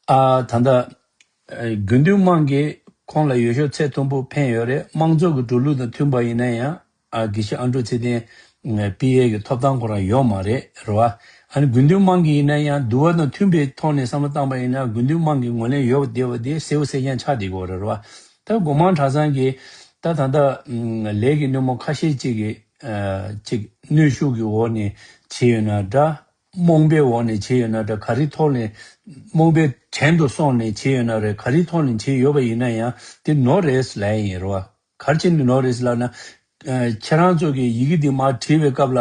ཨ་ད་ལྟ་ཨ་དགེ་འདུན་དམངས་ཀྱིས་ཁོང་ལ་འོས་ཤོག་ཚད་མཐོན་པོ་འཕེན་ཡོད་རེད། དམངས་གཙོ་གི་འགྲོ་ལུགས་དང་མཐུན་པ་ཡིན་ན་ཡང་ཨ་དགེ་བཤེས་ཨ་འབྲུག་ཚེ་བརྟན་ཕུལ་ཡས་ཀྱི་ཐོབ་ཐང་ཁོ་རང་ཡོད་མ་རེད། རེད་བ། ཨ་ནི་དགེ་འདུན་དམངས་ཀྱིས་ཡིན་ན་ཡང་འདུལ་བ་དང་མཐུན་པའི་ཐོག་ནས་བསམ་བློ་བཏང་པ་ཡིན་ན་དགེ་འདུན་དམངས་ཀྱི་ངོས་ལེན་ཡོད་པ་བསྡད་པ་དེ་གསལ་པོ་གསལ་རྐྱང་ཆགས་བསྡད་ཀྱི་ཡོད་རེད། རེད་བ། ད་སྒོ་མང་གྲྭ་ཚང་གིས་ད་ད་ལྟ་ཨ་ལས་ཀྱི་སྣེ་མོ་ཁ་ཤས་ཅིག་གིས་ཨ་ཅིག་གནོན་ཤུགས་ཀྱི་འོག་ནས་བྱས་ཡོད་ན་འདྲ། རྨོངས་པའི་འོག་ནས་བྱས་ཡོད་ན་འདྲ། ག་རེའི་ཐོག་ནས་རྨོངས་པའི་བྲན་དུ་སོང་ནས་བྱས་ཡོད་ན་རེད། ག་རེའི་ཐོག་ནས་བྱས་ཡོད་པ་ཡིན་ན་ཡང་དེ་ནོར་རེད་ལབ་ཡིན་རེད་བ། ག་རེ་བྱས་ནས་ནོར་རེད་ཟེར་ལབ་ན། ཨ། ཁྱེད་རང་ཚོ་གིས་ཡི་གེ་འདི་མར་བྲིས་པའི་སྐབས་ལ།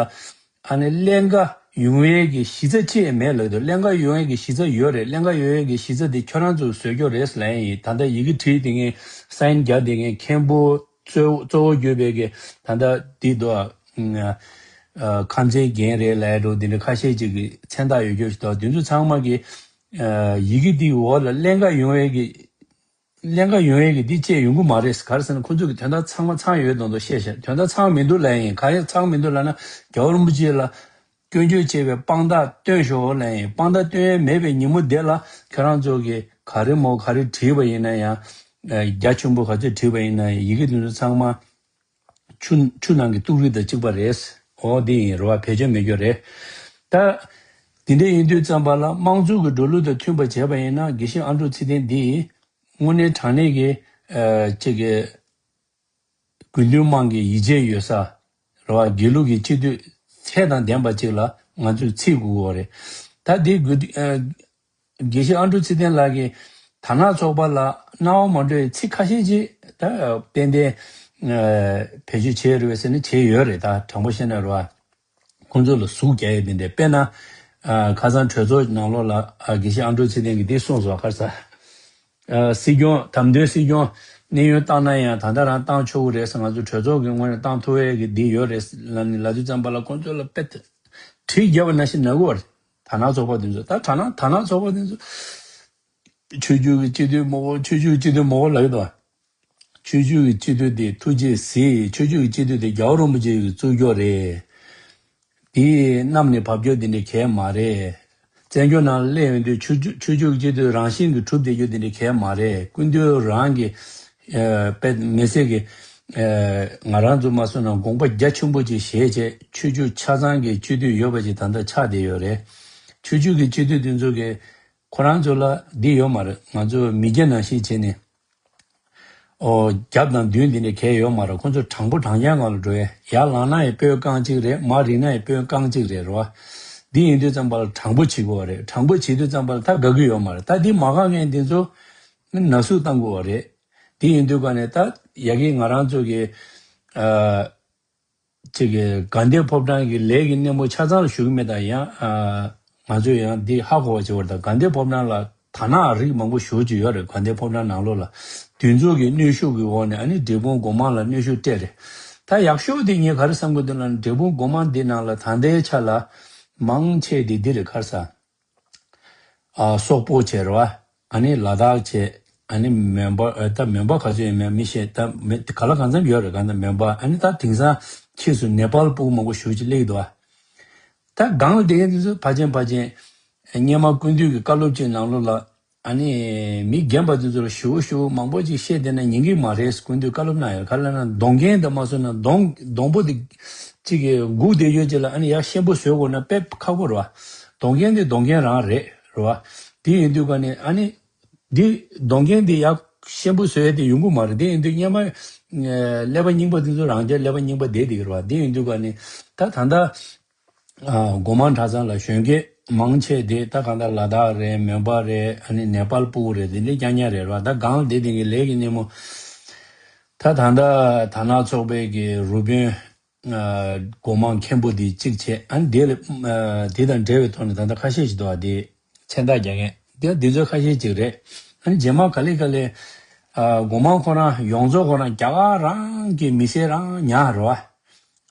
ཨ་ནི་ཀླན་ཀ་ཡོང་ཡས་ཀྱི་གཞི་རྩ་ཅི་ཡང་མེད་ལབ་འདུག་ཀླན་ཀ་ཡོང་ཡས་ཀྱི་གཞི་རྩ་ཡོད་རེད། ཀླན་ཀ་ཡོང་ཡས་ཀྱི་གཞི་རྩ་དེ་ཁྱོད་རང་ཚོས་བཟོས་རྒྱུ་རེད་ཟེར་ལབ་ཡིན། ད་ལྟ་ཡི་གེ་བྲིས་དེ་ངས་སའིན་རྒྱག་དེ་ངས་མཁན་པོ་གཙོ་གཙོ་བོ་གྱུར་པའི་གི་ད་ལྟ་འདི་འདུག་ཨ། ཨ། ཁམས་ཚན་རྒན་རེད་ལབ་ཡ་འདྲ་བོ་འདི་འདྲ་ཁ་ཤས་ཅིག་གི་མཚན་རྟགས་ཡོད་རྒྱུ་ཞིག་འདུག་དེ་ཚོ་ཚང་མ་གི། ཨ། ཡི་གེ་འདིའི་འོག་ལ་ཀླན་ཀ་ཡོང་ཡས་ཀྱི་ཀླན་ཀ་ཡོང་ཡས་ཀྱི་འདི་བཅས་ཡོང་གི་མ་རེད། ག་རེ་ཟེར་ན་ཁོ་ཚོ་གི་དོན་དག་ཚང་མ་ཚང་ཡོད་མདོག་མདོག་བཤད་ཤག་དོན་དག་ཚང་མི་འདུག་ལབ་ཡིན། ག་རེ་ཚང་མི་འདུག་ལབ་ན། རྒྱལ་བ་རིན་པོ་ཆེ་ལ་སྐྱོན་བརྗོད་བྱས་པའི་དཔང་རྟགས་སྟོན་ཤོག་ལབ་ཡིན། དཔང་རྟགས་སྟོན་ཡས་མེད་པའི་ཉིན་མོ་དེ་ལ་ཁྱེད་རང་ཚོ་གིས་ག་རེ་མོ་ག་རེ་བྲིས་པ་ཡིན་ན་ཡང་། ཨ། རྒྱ་ཆེན་པོ་ག་ཚོད་བྲིས་པ་ཡིན་ན་ཡང་ཡི་གེ་དེ་ཚོ་ཚང་མ་ཆུ་ཆུ་ནང་གི་ཏུག་རིགས་དང་གཅིག་པ་རེད། འོ་འདི་ཡིན་རེད་བ། བེད་སྤྱོད་མེད་རྒྱུ་རེད། ད་འདི་འདྲ་ཡིན་དུས་ཙམ་པ་ལ་དམངས་གཙོ་གི་འགྲོ་ལུགས་དང་མཐུན་པ་བྱས་པ་ཡིན་ན། དགེ་བཤེས་ཨ་འབྲུག་ཚེ་བརྟན་འདི་དངོས་གནས་དྲང་གནས་ཀྱི། ཨ། ཅིག་གི་དགེ་འདུན་དམངས་ཀྱི་ཡིད་ཆེས་ཡོད་ས་རེད་བ། དགེ་ལུགས་ཀྱི་སྤྱི་འཐུས་ཚད་དང་ལྡན་པ་ཅིག་ལ་ང་ཚོས་བརྩི་དགོས་ཀྱི་ཡོད་རེད། ད་འདི་དགེ་འདུན། ཨ། དགེ་བཤེས་ཨ་འབྲུག་ཚེ་བརྟན་ལགས་ཀྱིས་དར་ནག་ཚོགས་པ་ལ་སྣང་བ་མ་འགྲོ་བའི་ཚིག་ཁ་ཤས་ཅིག་ད་ཏན་ཏན། ཨ། བེད་སྤྱོད་བྱས་རེད་པས་ཟེར་ན་བྱས་ཡོད་རེད། ད་དྲང་པོ་བཤད་ན་རེད་བ། ཁོང་ཚོ་ལ་ཟུག་རྒྱག་ཡས་དེ་འདྲ། དཔེར་ན། ཨ། ཁ་སང་གྲོས་ཚོགས་ནང་ལོགས་ལ། ཨ། དགེ་བཤེས་ཨ་འབྲུག་ཚེ་བརྟན་གྱིས་འདི་གསུངས་སོང་། ག་རེ་ཟེར། ཨ། སྲིད་སྐྱོང་། དམ་མདོའི་སྲིད་སྐྱོང་གནས་དབྱུང་བཏང་ན་ཡང་ད་ལྟ་རང་བཏང་ཆོག་གི་རེད་ཟེར། ང་ཚོ་གྲོས་ཚོགས་ཀྱི་ངོས་ནས་བཏང་ཐུབ་ཡས་ཀྱི་འདི་ཡོད་རེད་ལབ་ནས་ལབ་དུས་ཙམ་པ་ལ་ཁོང་ཚོ་ལ་དཔེ་གྲི་བརྒྱབ་པ་ནང་བཞིན་ན་གི་ཡོད་རེད། དར་ནག་ཚོགས་པ་དེ་ཚོ། ད་དར་ནག་དར་ནག་ཚོགས་པ་དེ་ཚོ་ཆོས་བརྒྱུད་ཀྱི་སྤྱི་འཐུས་མང་པོ། ཆོས་བརྒྱུད་ཀྱི་སྤྱི་འཐུས་མང་པོ་ལབ་ཀྱི་འདུག་སྤྱི་འཐུས་ཀྱི་སྤྱི་འཐུས་དེ་ཐུགས་རྗེས་གཟིགས། ཆོས་བརྒྱུད་ཀྱི་སྤྱི་འཐུས་དེ་རྒྱལ་བ་རིན་པོ་ཆེ་གིས་བཙུགས་རྒྱུ་རེད། དེ་གནམ་ནས་བབས་རྒྱུ་དེ་འདྲ་གང་ཡང་མ་རེད། བཙན་བྱོལ་ནང་སླེབས་ཡོང་དུས་ཆོས་བརྒྱུད་ཆོས་བརྒྱུད་ཀྱི་སྤྱི་འཐུས་རང་བཞིན་གྱིས་གྲུབ་བསྡད་རྒྱུ་དེ་འདྲ་གང་ཡང་མ་རེད། སྐུ་མདུན་རང་གི། ཨ། དཔེ་མི་སྲིད་ཀྱི། ཨ། ང་རང་ཚོ་མ་སོང་ན་དགོངས་པ་རྒྱ་ཆེན་པོ་ཅིག་བཞེས་བྱས་ཆོས་བརྒྱུད་ཆ་ཚང་གི་སྤྱི་འཐུས་ཡོད་པ་ཅིག་ད་ལྟ་ཆགས་བསྡད་ཡོད་རེད། ཆོས་བརྒྱུད་ཀྱི་སྤྱི་འཐུས་དེ་ཚོ་གིས་ཁོ་རང་ཚོ་ལ་འདི་ཡོད་མ་རེད། ང་ཚོ་མི་སྐྱ་ནང་བཞིན་བྱས་ནས། ཨོ། རྒྱབ་དང་མདུན་འདི་འདྲ་གང་ཡང་ཡོད་མ་རེད། ཁོ་ཚོ་དྲང་པོ་དྲང་རྐྱང་ངང་ལ་འགྲོ་ཡས། ཡར་ལངས་ན་ཡང་དཔོན་རྐང་གཅིག་རེད། མར་རིལ་ན་ཡང་དཔོན་རྐང་གཅིག་རེད། རེད་བ། འདི་ཡིན་དུས་ཙམ་པ་ལ་དྲང་པོ་བྱེད་དགོས་པ་རེད། དྲང་པོ་བྱེད་དུས་ཙམ་པ་ལ་ད་དགའ་གི་ཡོད་མ་རེད། ད་འདི་མ་དགའ་མཁན་འདི་ཚོ་ན་ཟུག་བཏང་དགོས་པ་རེད། འདི་ཡིན་དུས་ག་ནས་ད་ཡ་གི་ང་རང་ཚོ་གི། ཨ། ཅིག་གི་དགའ་ལྡན་ཕོ་བྲང་གི་ལས་ཀྱི་སྣེ་མོ་ཆ་ཚང་ལ་ཞུ་གི་མེད། ད་ཡང་། ཨ། ང་ཚོས་ཡང་འདི་ཧ་གོ་བ་བྱེད་པར། ད་དགའ་ལྡན་ཕོ་བྲང་ལ་དར་ནག་རིགས་མང་པོ་ཞེ་པོ་ཅིག་ཡོད་རེད། དགའ་ལྡན་ཕོ་བྲང་ནང་ལོགས་ལ་དེ་ཚོ་གི་གནོན་ཤུགས་ཀྱི་འོག་ནས་ཨ་ནི་འབྲས་སྤུངས་སྒོ་མང་ལ་གནོན་ཤུགས་སྤྲད་རེད། ད་ཡག་ཤོས་དེ་ངས་ག་རེ་བསམ་གི་འདུག་ལབ་ན། འབྲས་སྤུངས་སྒོ་མང་འདི་ནང་ལ་ད་ལྟའི་ཆ་ལ་མང་ཆེ་དེ་འདི་རེད། ག་རེ་ཟ། ཨ། སོག་པོ་བྱས་རེད་བ། ཨ་ནི་ལ་དྭགས་བྱས། ཨ་ནི་མོན་པ། ཨ། ད་མོན་པ་ག་ཚོད་ཡིན་མིན་མི་ཤེས། ད་མི་ག་ལ་གང་འཚམ་ཡོད་རེད། གང་ལྟར་མོན་པ། ཨ་ནི་ད་དེང་སང་ཕྱིས་སུ་ནེ་པཱལ་སྤུ་གུ་མང་པོ་ཞེ་པོ་ཅིག་སླེབས་འདུག་ཨ། ད་སྒང་ལ་བསྡད་མཁན་དེ་ཚོ་ཕལ་ཆེར་ཕལ་ཆེར་སྔོན་མ་སྐུ་མདུན་གྱི་བཀའ་སློབ་ཅིག་ནང་ལོགས་ལ། ཨ་ནི་མི་རྒན་པ་དེ་ཚོ་ལ་ཞེ་པོ་ཞེ་པོ་མང་པོ་ཅིག་བཤད་བསྡད་ན་ཉན་གི་མ་རེད། སྐུ་མདུན་བཀའ་སློབ་གནང་ཡོད། ག་རེ་ལབ་ན་གདོང་རྒན་དེ་མ་སོང་ན་གདོང་གདོང་པོ་དེ་ཅིག་གི་སྒུག་བསྡད་ཡོད་ཅིག་ལ། ཨ་ནི་ཡར་ཤེད་པོ་བཟོ་དགོས་ན་དཔེ་ཁག་པོ་རེད་བ། གདོང་རྒན་དེ་གདོང་རྒན་རང་རེད། རེད་བ། དེ་ཡིན་དུས་ག་ནས་ཨ་ནི། འདི་གདོང་རྒན་འདི་ཡག་ཤེད་པོ་བཟོ་ཡས་དེ་ཡོང་གི་མ་རེད། དེ་ཡིན་དུས་སྔོན་མ། ཨ། ཀླད་པ་རྙིང་པ་འདི་ཚོ་རང་རྐྱ་ཀླད་པ་རྙིང་པ་བསྡད་བསྡད་ཀྱི་རེད་བ། དེ་ཡིན་དུས་ག་ནས་ད་ད་ལྟ། ཨ། སྒོ་མང་གྲྭ་ཚང་ལ་གཞོན་སྐྱེས་མང་ཆེ་དེ་ད་གང་ལྟར་ལ་དྭགས་རེད། མོན་པ་རེད། ཨ་ནི་ནེ་པཱལ་སྤུ་གུ་རེད། དེ་འདྲ་རྐྱང་རྐྱང་རེད་བ། ད་སྒང་ལ་བསྡད་བསྡད་མཁན་ལས་ཀྱི་སྣེ་མོ། ད་ད་ལྟ་དར་ནག་ཚོགས་པའི་གི་རུ་དཔོན། ཨ། སྒོ་མང་མཁན་པོ་འདི་གཅིག་བྱས། ཨ་ནི་དེ་ལ། ཨ། དེ་དང་འབྲེལ་བའི་ཐོག་ནས་ད་ལྟ་ཁ་ཤས་ཤིག་འདུག་ཨ། དེ་མཚན་རྟགས་རྒྱག་མཁན་དེ་འདི་ཚོ་ཁ་ཤས་ཅིག་རེད། ཨ་ནི་རྗེས་མ་ག་ལེ་ག་ལེ། ཨ། སྒོ་མང་ཁོ་རང་ཡོངས་རྫོགས་ཁོ་རང་རྒྱ་གར་རང་གི་མི་སེར་རང་ཉག་རེད་བ།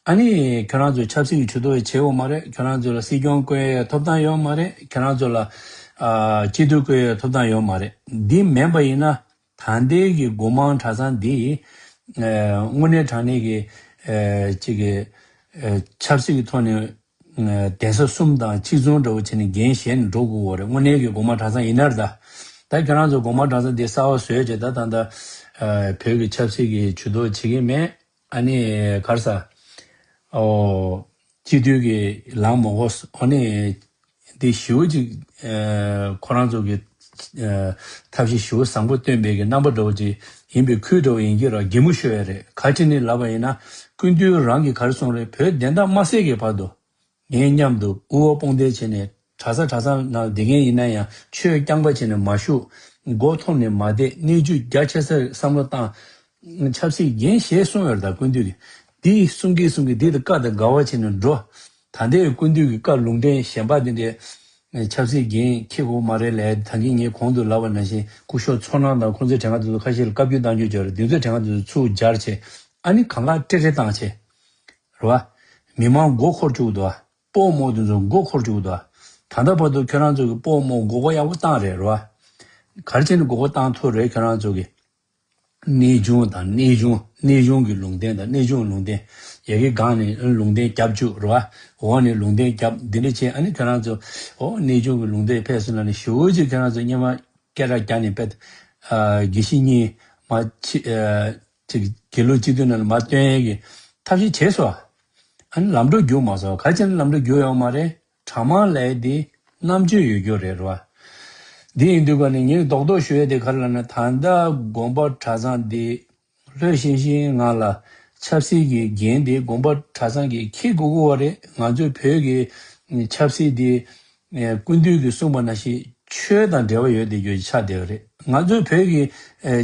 ཨ་ནི་ཁྱོད་རང་ཚོ་ཆབ་སྲིད་ཀྱི་ཇུས་གཏོགས་བྱེད་ཡོད་མ་རེད། ཁྱོད་རང་ཚོ་ལ་སྲིད་སྐྱོང་བསྐོ་ཡའི་ཐོབ་ཐང་ཡོད་མ་རེད། ཁྱོད་རང་ཚོ་ལ། ཨ། སྤྱི་འཐུས་བསྐོ་ཡའི་ཐོབ་ཐང་ཡོད་མ་རེད། འདི་མིན་པ་ཡིན་ན། ད་ལྟའི་གི་སྒོ་མང་གྲྭ་ཚང་འདི། ཨ། དངོས་གནས་དྲང་གནས་ཀྱི། ཨ། ཅིག་གི། ཨ། ཆབ་སྲིད་ཀྱི་ཐོག་ནས། ཨ། གདན་ས་གསུམ་དང་གཅིག་མཚུངས་འདྲ་བོ་བྱས་ནས་འགན་བཞེས་ནས་འགྲོ་དགོས་པ་རེད། དངོས་གནས་ཀྱི་སྒོ་མང་གྲྭ་ཚང་ཡིན་ན་རེད་ད། ད་ཁྱོད་རང་ཚོ་སྒོ་མང་གྲྭ་ཚང་འདི་གསར་པ་བཟོས་བྱས་ད་ད་ལྟ། ཨ། བོད་ཀྱི་ཆབ་སྲིད་ཀྱི་ཇུས་གཏོགས་བྱེད་ཀྱི་མེད། ཨ་ནི་ག་རེ་ཟ། ཨོ། སྤྱི་འཐུས་ཀྱི་ལངས་མ་དགོས། ཨ་ནི་འདི་ཞེ་པོ་ཅིག་ཨ། ཁོ་རང་ཚོ་གི། ཨ། ཐབས་ཤེས་ཞེ་པོ་བཟང་པོ་བཏོན་པའི་གི་རྣམ་པ་འདྲ་བོ་ཅིག་ཡིན་པའི་ཁུལ་འདྲ་བོ་ཡིན་གྱི་ར། གད་མོ་ཤོར་ཡ་རེད། ག་ཅི་ནས་ལབ་པ་ཡིན་ན། སྐུ་མདུན་རང་གིས་ག་རེ་གསུངས་རེད། བོད་བདེན་མཐའ་མ་གསལ་གྱི་བར་དུ་ངའི་མཉམ་དུ་དབུ་བ་དཔུང་སྡེ་བྱས་ནས་གྲྭ་ས་གྲྭ་ཚང་ནང་བསྡད་མཁན་ཡིན་ན་ཡང་ཆོས་རྐྱང་པ་བྱས་ནས་མ་བཞུགས། མགོ་འཐོམས་ནས་མ་བསྡད། གནས་ཚུལ་རྒྱ་ཆེ་སར་བསམ་བློ་བཏང་། ཆབ་སྲིད་འགན་བཞེས་གསུངས་ཡོད་རེད། ད་སྐུ་མདུན་གྱིས་འདི་གསུང་གིན་གསུང་གིན་འདི་དང་བཀའ་དང་འགལ་བ་བྱས་ནས་འགྲོ། ད་ལྟའི་སྐུ་མདུན་གྱི་བཀའ་ལུང་བསྟན་གཞན་པ་འདི་འདྲའི་ཆབ་སྲིད་འགན་འཁྱེར་དགོས་མ་རེད་ལབ། ད་གིན་ངས་གོང་དུ་ལབ་པ་ནང་བཞིན་སྐུ་ཞབས་མཚོ་སྣ་དང་ཁོང་ཚོའི་གྲས་ཁ་དེ་ཚོ་ཁ་ཤས་ལ་བཀའ་བཀྱོན་བཏང་རྒྱུ་བྱས་རེད། དེ་ཚོའི་གྲས་ཁ་དེ་ཚོ་ཚུར་སྦྱར་བྱས། ཨ་ནི་གང་ག་ཀྲེ་ཀྲེ་བཏང་བྱས། རེད་བ། མི་མང་མགོ་འཁོར་བཅུག་འདུག་བ། སྤོ་རྨོ་དེ་ཚོ་མགོ་འཁོར་བཅུག་འདུག་བ། ད་ལྟ་བར་དུ་ཁྱོད་རང་ཚོ་གི་སྤོ་རྨོ་མགོ་སྐོར་ཡག་པོ་བཏང་རེད། རེད་བ། ག་རེ་བྱས་ནས་མགོ་སྐོར་བཏང་ཐུབ་རེད། ཁྱོད་རང་ཚོ་གི་གནས་ཆུང་དང་གནས་ཆུང་གནས་ཆུང་གི་ལུང་བསྟན་དང་། གནས་ཆུང་ལུང་བསྟན། ཡ་གི་སྒང་ནས་ལུང་བསྟན་རྒྱབ་བཅུག་རེད་བ། འོག་ནས་ལུང་བསྟན་རྒྱབ། འདི་འདྲ་བྱས། ཨ་ནི་ཁྱོད་རང་ཚོ་འོ་གནས་ཆུང་གི་ལུང་བསྟན་ཕེབས་སོང་ན་ནི་ཞེ་པོ་ཅིག་ཁྱོད་རང་ཚོ་སྔོན་མ་སྐད་གྲགས་རྒྱག་ནས་དཔེ་དགེ་བཤེས་གཉིས་མ་ཕྱི་ཅིག་དགེ་ལུགས་སྤྱི་འཐུས་ནང་ལ་མར་བཏོན་ཡས་ཀྱི་ཐབས་ཤེས་བྱས་སོང་། ཨ་ནི་ལམ་འགྲོ་བསྒྱུར་མ་སོང་། ག་རེ་བྱས་ནས་ལམ་འགྲོ་བསྒྱུར་ཡོད་མ་རེད། གྲྭ་མང་ལབ་ཡས་དེ་རྣམ་དཔྱོད་ཡོད་རྒྱུ་རེད། རེད་བ། འདི་ཡིན་དུས་ཀ་ནས་ངས་རྡོག་རྡོག་ཞུ་ཡས་དེ་ག་རེ་ལབ་ན། ད་ལྟ་དགོན་པ་གྲྭ་ཚང་འདི་ལྷོད་ཤིང་ཤིང་ངང་ལ་ཆབ་སྲིད་ཀྱི་འགན་དེ་དགོན་པ་གྲྭ་ཚང་གིས་འཁྱེར་དགོས་ཀྱི་ཡོད་རེད། ང་ཚོའི་བོད་ཀྱི་ཆབ་སྲིད་དེ་སྐུ་མདུན་གྱིས་གསུངས་པ་ནང་བཞིན་ཆོས་དང་འབྲེལ་བ་ཡོད་བསྡད་རྒྱུ་ཆགས་བསྡད་པ་རེད། ང་ཚོའི་བོད་ཀྱི་ཨ་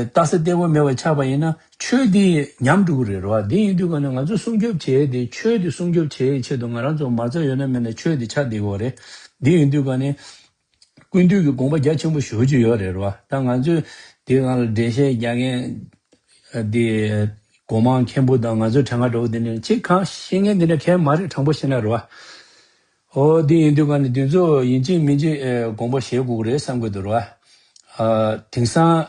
ལྟ་ས་བརྟན་པོ་མེད་པ་ཆགས་པ་ཡིན་ན་ཆོས་འདི་ཉམས་འགྲོ་གི་རེད། རེད་བ། འདི་ཡིན་དུས་ཀ་ནས་ང་ཚོ་སྲུང་སྐྱོབ་བྱེད་ཡས་དེ། ཆོས་འདི་སྲུང་སྐྱོབ་བྱེད་ཡས་ཆེད་དུ་ང་རང་ཚོ་མ་རྩ་ཡོད་ན་མེད་ན་ཆོས་འདི་ཆགས་བསྡད་ཀྱི་ཡོད་རེད། འདི་ཡིན་དུས་ཀ་ནས་སྐུ་མདུན་གྱི་དགོངས་པ་རྒྱ་ཆེན་པོ་ཞེ་པོ་ཅིག་ཡོད་རེད། རེད་བ། ད་ང་ཚོས་དེ་སྒང་ལ་འགྲེལ་བཤད་རྒྱག་མཁན་དེ་སྒོ་མང་མཁན་པོ་དང་ང་ཚོའི་གྲས་ཁ་འདྲ་བོ་དེ་འདྲ་ཅིག་གང་ཤེས་མཁན་དེ་འདྲ་གང་ཡང་མ་རེད། དྲང་པོ་བཤད་ན། རེད་བ། འོ་དེ་ཡིན་དུས་ཀ་ནས་དེ་ཚོ་ཡིན་གཅིག་མིན་གཅིག་དགོངས་པ་བཞེས་དགོས་ཀྱི་རེད་བསམ་གྱི་འདུག། རེད་བ། དེང་སང་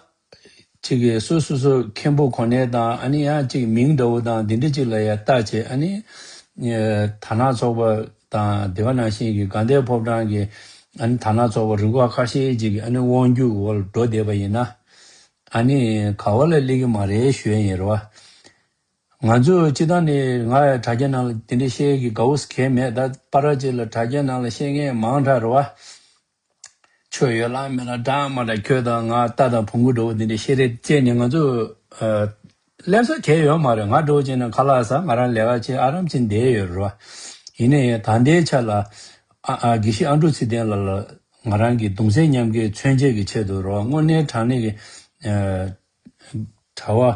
གཅིག་གིས་སོ་སོ་སོ་མཁན་པོ་གོ་གནས་དང་། ཨ་ནི་ཡང་གཅིག་མིང་འདྲ་བོ་དང་འདི་འདྲ་གཅིག་ལ་ཡ་བལྟས་བྱས། ཨ་ནི་དར་ནག་ཚོགས་པ་དང་དེ་ག་ནང་བཞིན་གྱི་དགའ་ལྡན་ཕོ་བྲང་གི་ཨ་ནི་དར་ནག་ཚོགས་པ་རུ་ཁག་ཁ་ཤས་ཅིག་གི་ཨ་ནི་དབང་སྒྱུར་འོག་ལ་འགྲོ་བསྡད་པ་ཡིན་ན། ཨ་ནི་ག་བ་ལ་སླེབས་ཀྱི་མ་རེད་ཞུ་ཡ་ཡིན། རེད་བ། ང་ཚོ་སྤྱིར་བཏང་ནས་ང་ཡང་དྲ་རྒྱ་ནང་ལ་དེ་འདྲ་བཤད་ཀྱི་དགའ་བོ་གང་ཡང་མེད། ད་པ་ར་ཅིག་ལ་དྲ་རྒྱ་ནང་ལ་བཤད་མཁན་མང་དྲགས། རེད་བ། ཆོས་ཡོད་ལ་མེད་ལ་འདྲ་མ་འདྲ། ཁྱོད་དང་ང་རྟ་དང་བོང་གུ་འདྲ་བོ་འདི་འདྲ་བཤད་རེས་བྱས་ནས་ང་ཚོ་ཨ་སླེབས་ས་གང་ཡང་ཡོད་མ་རེད། ང་འདྲ་བོ་བྱས་ན་ཁ་ལག་ཟ། ང་རང་ལས་ཀ་བྱེད། ཨ་རམ་བྱས་བསྡད་ཡོད་རེད་བ། ཡིན་ནའི་ད་ལྟའི་ཆ་ལ་ཨ་ཨ་དགེ་བཤེས་ཨ་འབྲུག་ཚེ་བརྟན་ལགས་ལ་ང་རང་གི་གདུང་སེམས་མཉམ་སྐྱེད་མཚོན་བྱེད་ཀྱི་ཆེད་དུ། རེད་བ། དངོས་གནས་དྲང་གནས་ཀྱི་ཨ་གྲྭ་བ།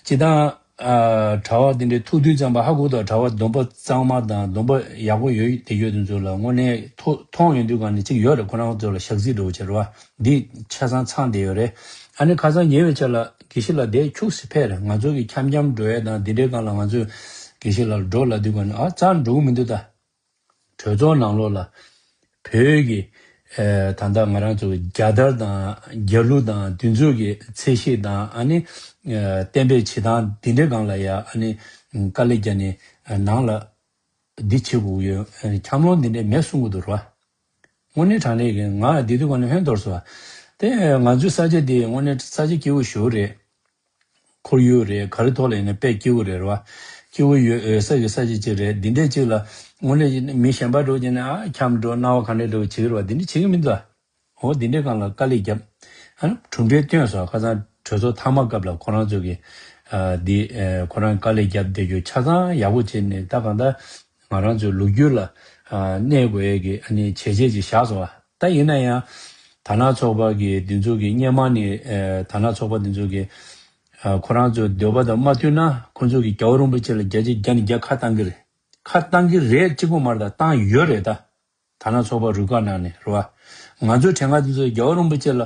སྤྱིར་བཏང་ཨ་གྲྭ་བ་དེ་འདྲའི་ཐུག་དུས་ཙམ་པ་ཧ་གོ་འདུག། གྲྭ་བ་སྡོམ་པ་གཙང་མ་དང་སྡོམ་པ་ཡག་པོ་ཡོད་བསྡད་ཡོད་དེ་ཚོ་ལ་དངོས་གནས་ཐུག་མཐོང་ཡོང་དུས་ག་ནས་ཅིག་ཡོད་རེད། ཁོ་རང་ཚོ་ལ་ཞག་རྩི་འདྲ་བོ་བྱེད་རེད་བ། འདི་ཆ་ཚང་ཚང་བསྡད་ཡོད་རེད། ཨ་ནི་ཁ་སང་ཉེ་བའི་ཆར་ལ་དགེ་བཤེས་ལགས་འདིར་ཁྱུག་ཙམ་ཕེབས་རེད། ང་ཚོ་གི་འཆམ་འཆམ་འགྲོ་ཡས་དང་འདི་འདྲའི་སྒང་ལ་ང་ཚོས་དགེ་བཤེས་ལགས་ལ་འགྲོ་ལབ་དུས་ག་ནས་ཨ་རྩ་འགྲོ་གི་མི་འདུག་ད། གྲོས་ཚོགས་ནང་ལོགས་ལ་བོད་ཀྱི་ཨེ་ད་ལྟ་ང་རང་ཚོ་རྒྱལ་དར་དང་རྒྱལ་གླུ་དང་དེ་ཚོ་གི་ཚད་གཞི་དང་། ཨ་ནི་ཨེ་གཏན་འབེབས་བྱེད་སྟངས་འདི་འདྲའི་སྒང་ལ་ཡ་ཨ་ནི་དཀའ་ལས་བརྒྱབ་ནས་ནང་ལ་འདི་བྱེད་དགོས་ཡོད། ཨ་ནི་འཆམ་ལོང་འདི་འདྲ་མེད་གསུང་གི་འདུག་ར། དངོས་གནས་དྲང་གནས་ཀྱི་ང་འདི་དུས་ག་ནས་ཧོན་དོར་སོང་། དེ་ང་ཚོའི་ས་ཆ་འདི་དངོས་གནས་ས་ཆ་སྐྱིད་པོ་ཞེ་པོ་རེད། ཁོར་ཡུག་རེད། ག་རེ་ཐོག་ལ་ཡིན་ན་དཔེ་སྐྱིད་པོ་རེད། རེད་བ། སྐྱིད་པོ་ཡོད་ས་གི་ས་ཆ་ཅིག་རེད། འདི་འདྲས་ཅིག་ལ་དངོས་གནས་ཡིན་ན་མི་གཞན་པ་འདྲ་བོ་ཅིག་ནས་ཨ་འཁྱམས་འགྲོ། སྣང་བ་ག་འདྲས་འདྲ་བོ་བྱེད་ཀྱི་རེད་བ། འདི་འདྲས་བྱེད་ཀྱི་མི་འདུག། འོ་འདི་འདྲས་སྒང་ལ་དཀའ་ལས་བརྒྱབ། ཨ་ནི་གྲུབ་འབྲས་བཏོན་སོང་། ཁ་སང་གྲོས་ཚོགས་མཐའ་མ་སྐབས་ལ་ཁོ་རང་ཚོ་གི་ཨ་འདི་ཨ་ཁོ་རང་དཀའ་ལས་བརྒྱབ་བསྡད་རྒྱུ་ཆ་ཚང་ཡག་པོ་བྱས་ནས། ད་གང་ལྟར་ང་རང་ཚོའི་ལོ་རྒྱུས་ལ་ཨ་གནས་དགོས་ཡས་ཀྱི་ཨ་ནི་བྱས་རྗེས་ཅིག་བཞག་སོང་བ། ད་ཡིན་ན་ཡང་དར་ནག་ཚོགས་པ་གི་འདི་ཚོ་གི་སྔོན་མ་ནས་ཨ་དར་ནག་ཚོགས་པ་འདི་ཚོ་གི་ཨ་ཁོ་རང་ཚོའི་འདོད་པ་དང་མ་མཐུན་ན་ཁོ་ཚོ་གི་རྒྱལ་བ་རིན་པོ་ཆེ་ལ་བརྒྱ་ཆ་བརྒྱ་ནས་བརྒྱ་ཁ་བཏང་གི་རེད། ཁ་བཏང་གི་རེད་གཅིག་པོ་མ་རེད། ད་བཏང་ཡོད་རེད། ད་དར་ནག་ཚོགས་པ་རུ་ཁག་ནང་ནས་རེད་བ། ང་ཚོའི་གྲས་ཁ་འདི་ཚོ་རྒྱལ་བ་རིན་པོ་ཆེ་ལ་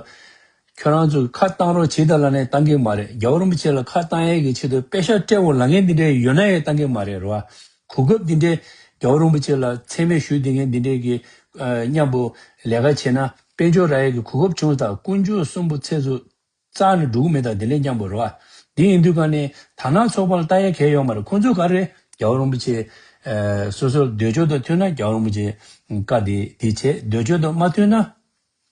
ཁྱོད་རང་ཚོ་ཁ་བཏང་རོགས་བྱེད་ད་ལབ་ནས་བཏང་གི་མ་རེད། རྒྱལ་བ་རིན་པོ་ཆེ་ལ་ཁ་བཏང་ཡས་ཀྱི་ཆེད་དུ་པེ་ཤག་སྤྲད་འོ་ལབ་མཁན་འདི་འདྲས་ཡོད་ན་ཡང་བཏང་གི་མ་རེད། རེད་བ། གོ་སྐབས་འདི་འདྲས་རྒྱལ་བ་རིན་པོ་ཆེ་ལ་མཚན་སྨད་ཞུས་བསྡད་མཁན་འདི་འདྲས་ཀྱི་ཨ་མཉམ་པོ་ལས་ཀ་བྱས་ན་དཔལ་འབྱོར་རག་ཡས་ཀྱི་གོ་སྐབས་བྱུང་ད། དཀོན་མཆོག་གསུམ་པོ་ཚེ་སུ་རྩ་ནས་འགྲོ་གི་མེད་ད། དེ་ལས་མཉམ་པོ་རེད་བ། དེ་ཡིན་དུས་ག་ནས་དར་ནག་ཚོགས་པ་ལ་ལྟ་ཡ་གང་ཡང་ཡོད་མ་རེད། ཁོང་ཚོ་ག་རེ་རྒྱལ་བ་རིན་པོ་ཆེ་ཨ་སོ་སོར་འདོད་ཕྱོགས་དང་མཐུན་ན་རྒྱལ་བ་རིན་པོ་ཆེ་བཀའ་དེ་དེ་བྱས། འདོད་ཕྱོགས་དང་མ་མཐུན་ན་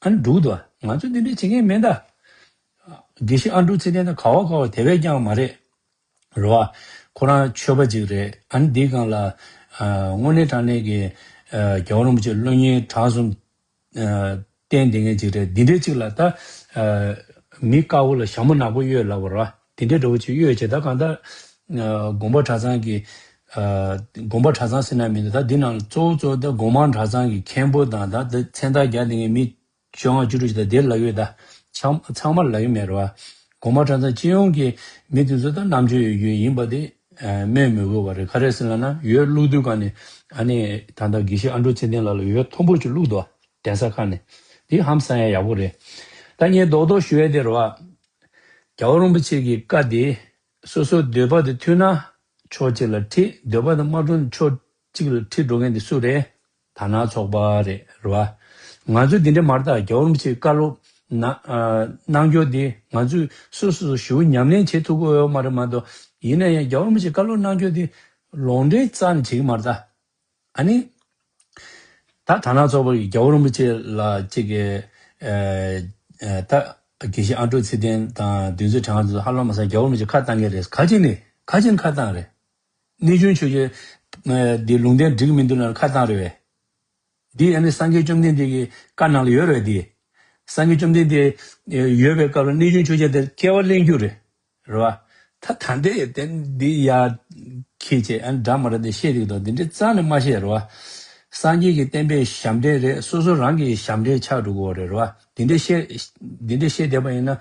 ཨ་ནི་འགྲུག་འདུག། ང་ཚོ་འདི་འདྲས་བྱེད་མཁན་མེད་ད། དགེ་བཤེས་ཨ་འབྲུག་ཚེ་བརྟན་དང་ག་བ་ག་བ་དེ་བས་ཀྱང་མ་རེད། རེད་བ། ཁོ་རང་ཆོས་པ་ཅིག་རེད། ཨ་ནི་འདིའི་སྒང་ལ་ཨ་དངོས་གནས་དྲང་གནས་ཀྱི་ཨ་རྒྱལ་བ་རིན་པོ་ཆེ་བློ་སྙིང་བྲང་གསུམ་ཨ་བསྟེན་བསྡད་མཁན་ཅིག་རེད། འདི་འདྲའི་ཅིག་ལ་ད་ཨ་མི་དཀར་པོ་ལ་ཞྭ་མོ་ནག་པོ་གཡོགས་ལབ་པ་རེད་བ། དེ་འདྲའི་འདྲ་བོ་ཅིག་གཡོགས་བྱས། ད་གང་ལྟར་ཨ་དགོན་པ་གྲྭ་ཚང་གི་ཨ་དགོན་པ་གྲྭ་ཚང་ཟེར་ན་མི་འདུག། ད་འདི་ནང་ལ་གཙོ་བོ་གཙོ་བོ་ད་སྒོ་མང་གྲྭ་ཚང་གི་མཁན་པོ་དང་། ད་འདི་མཚན་རྟགས་རྒྱག་བསྡད་མཁན་མི་བཅོ་ལྔ་བཅུ་དྲུག་ཅིག་ད་དེར་ལབ་ཡོད། ད་ཚང་ཚང་མར་ལབ་ཀྱི་མེད་རེད་བ། གོང་མ་གྲྭ་ཚང་སྤྱི་ཡོངས་ཀྱི་མི་དེ་ཚོ་ད་རྣམ་དཔྱོད་ཡོད་རྒྱུ་ཡིན་པ་དེ་ཨ་སྨོས་མི་དགོས་པ་རེད། ག་རེ་ཟེར་ལབ་ན་འོད་བླུགས་དུས་ག་ནས་ཨ་ནི་ད་ལྟ་དགེ་བཤེས་ཨ་འབྲུག་ཚེ་བརྟན་ལགས་ལ་འོད་མཐོན་པོ་ཅིག་བླུགས་འདུག་གདན་ས་ཁག་ནས། དེ་ཧམ་ས་ཡ་ཡག་པོ་རེད། ད་ངས་རྡོག་རྡོག་ཞུ་ཡ་དེ་རེད་བ། རྒྱལ་བ་རིན་པོ་ཆེ་གི་བཀའ་དེ་སོ་སོའི་འདོད་པ་དེ་མཐུན་ན་ཕྱོགས་གཅིག་ལ་ཁྲིད། འདོད་པ་དེ་མ་མཐུན་ན་ཕྱོགས་གཅིག་ལ་ཁྲིད་འགྲོ་མཁན་དེ་སུ་རེད། དར་ནག་ཚོགས་པ་རེད། རེད་བ། ང་ཚོས་འདི་འདྲ་མ་རེད། ད་རྒྱལ་བ་རིན་པོ་ཆེའི་བཀའ་སློབ་གནང་ཨ་གནང་རྒྱུ་དེ་ང་ཚོས་སོ་སོ་སོ་ཞེ་པོ་ཉམས་ལེན་བྱེད་ཐུབ་ཀྱི་ཡོད་མ་རེད་མ་གཏོགས། ཡིན་ན་ཡང་རྒྱལ་བ་རིན་པོ་ཆེའི་བཀའ་སློབ་གནང་རྒྱུ་དེ་ལོག་འགྲེལ་རྩ་ནས་བྱེད་ཀྱི་མ་རེད་ད། ཨ་ནི། ད་དར་ནག་ཚོགས་པ་གིས་རྒྱལ་བ་རིན་པོ་ཆེ་ལ་གཅིག་གི་ཨ་ཨ་ད་དགེ་བཤེས་ཨ་འབྲུག་ཚེ་བརྟན་དང་བདུན་ཚོད་གྲངས་ཀ་དེ་ཚོ་ཧ་ལམ་མ་སང་རྒྱལ་བ་རིན་པོ་ཆེ་ཁ་བཏང་གི་རེད། ག་ཅི་ནས་ག་ཅི་ནས་ཁ་བཏང་རེད། གནས་ཆུང་ཆོས་རྒྱལ་འདི་ལུང་བསྟན་འགྲིག་མི་འདུག་ལབ་ཁ་བཏང་རེད་བས། འདི་ཨ་ནི་སངས་རྒྱས་བཅོམ་ལྡན་འདས་ཀྱི་བཀའ་ནང་ལ་ཡོད་རེད་འདི། སངས་རྒྱས་བཅོམ་ལྡན་འདས་ཡོད་པའི་སྐབས་ལ་གནས་ཆུང་ཆོས་རྒྱལ་དེ་སྐྱེ་བ་ལེན་རྒྱུ་རེད། རེད་བ། ད་ད་འདྲས་དེ་འདི་ཡ་ཁྱེད་ཅེས་ཨ་ནི་འདྲ་མ་འདྲ་དེ་བཤད་འདུག་དང་འདི་འདྲས་རྩ་ནས་མ་བཤད་རེད་བ། སངས་རྒྱས་ཀྱི་བསྟན་པའི་ཞབས་འདྲེན་རེད། སོ་སོ་རང་གི་ཞབས་འདྲེན་ཆགས་འགྲོ་གི་ཡོད་རེད། རེད་བ། འདི་འདྲས་བཤད་འདི་འདྲས་བཤད་བསྡད་པ་ཡིན་ན་ཨ་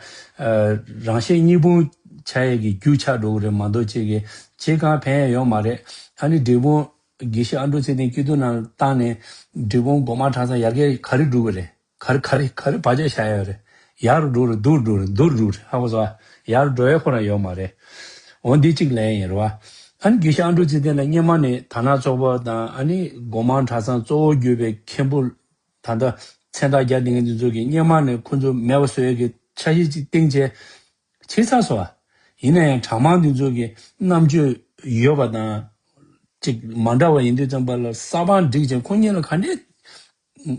རང་གཞན་གཉིས་ཕུང་ཆགས་ཡས་ཀྱི་རྒྱུ་ཆགས་འགྲོ་གི་རེད་མ་གཏོགས་ཅིག་གི་ཅི་གང་ཕན་ཡས་ཡོད་མ་རེད། ཨ་ནི་འབྲས་སྤུངས་དགེ་བཤེས་ཨ་འབྲུག་ཚེ་བརྟན་སྐྱིད་སྡུག་ནང་བཏང་ནས་འབྲས་སྤུངས་སྒོ་མང་གྲྭ་ཚང་ཡར་རྒྱས་ག་རེ་འགྲོ་གི་རེད། ག་རེ་ག་རེ་ག་རེ་བག་ཆགས་བཞག་ཡོད་རེད། ཡར་འགྲོ་རེད། མདོར་འགྲོ་རེད། མདོར་འགྲོ་རེད། ཧ་གོ་སོང་ཨ། ཡར་འགྲོ་ཡས་ཁོ་རང་ཡོད་མ་རེད། འོ་འདི་གཅིག་ལན་ཡིན་རེད་བ། ཨ་ནི་དགེ་བཤེས་ཨ་འབྲུག་ཚེ་བརྟན་ལ་སྔོན་མ་ནས་དར་ནག་ཚོགས་པ་དང་ཨ་ནི་སྒོ་མང་གྲྭ་ཚང་གཙོ་བོ་གྱུར་པའི་མཁན་པོ་ད་ལྟ་མཚན་རྟགས་རྒྱག་བསྡད་མཁན་འདི་ཚོ་གིས་སྔོན་མ་ནས་ཁོ་ཚོ་མེད་པ་བཟོ་ཡས་ཀྱི་འཆར་གཞི་གཅིག་བཏིང་བྱས་བྱས་ཚར་སོང་ཨ། ཡིན་ན་ཡང་གྲྭ་མང་འདི་ཚོ་གི་རྣམ་དཔྱོད་ཡོད་པ་དང་། ཅིག་མ་འདྲ་བ་ཡིན་དུས་ཙམ་པ་ལ་ས་པང་བསྒྲིགས་ཀྱང་ཁོ་གཉིས་ལ་ག་འདྲས་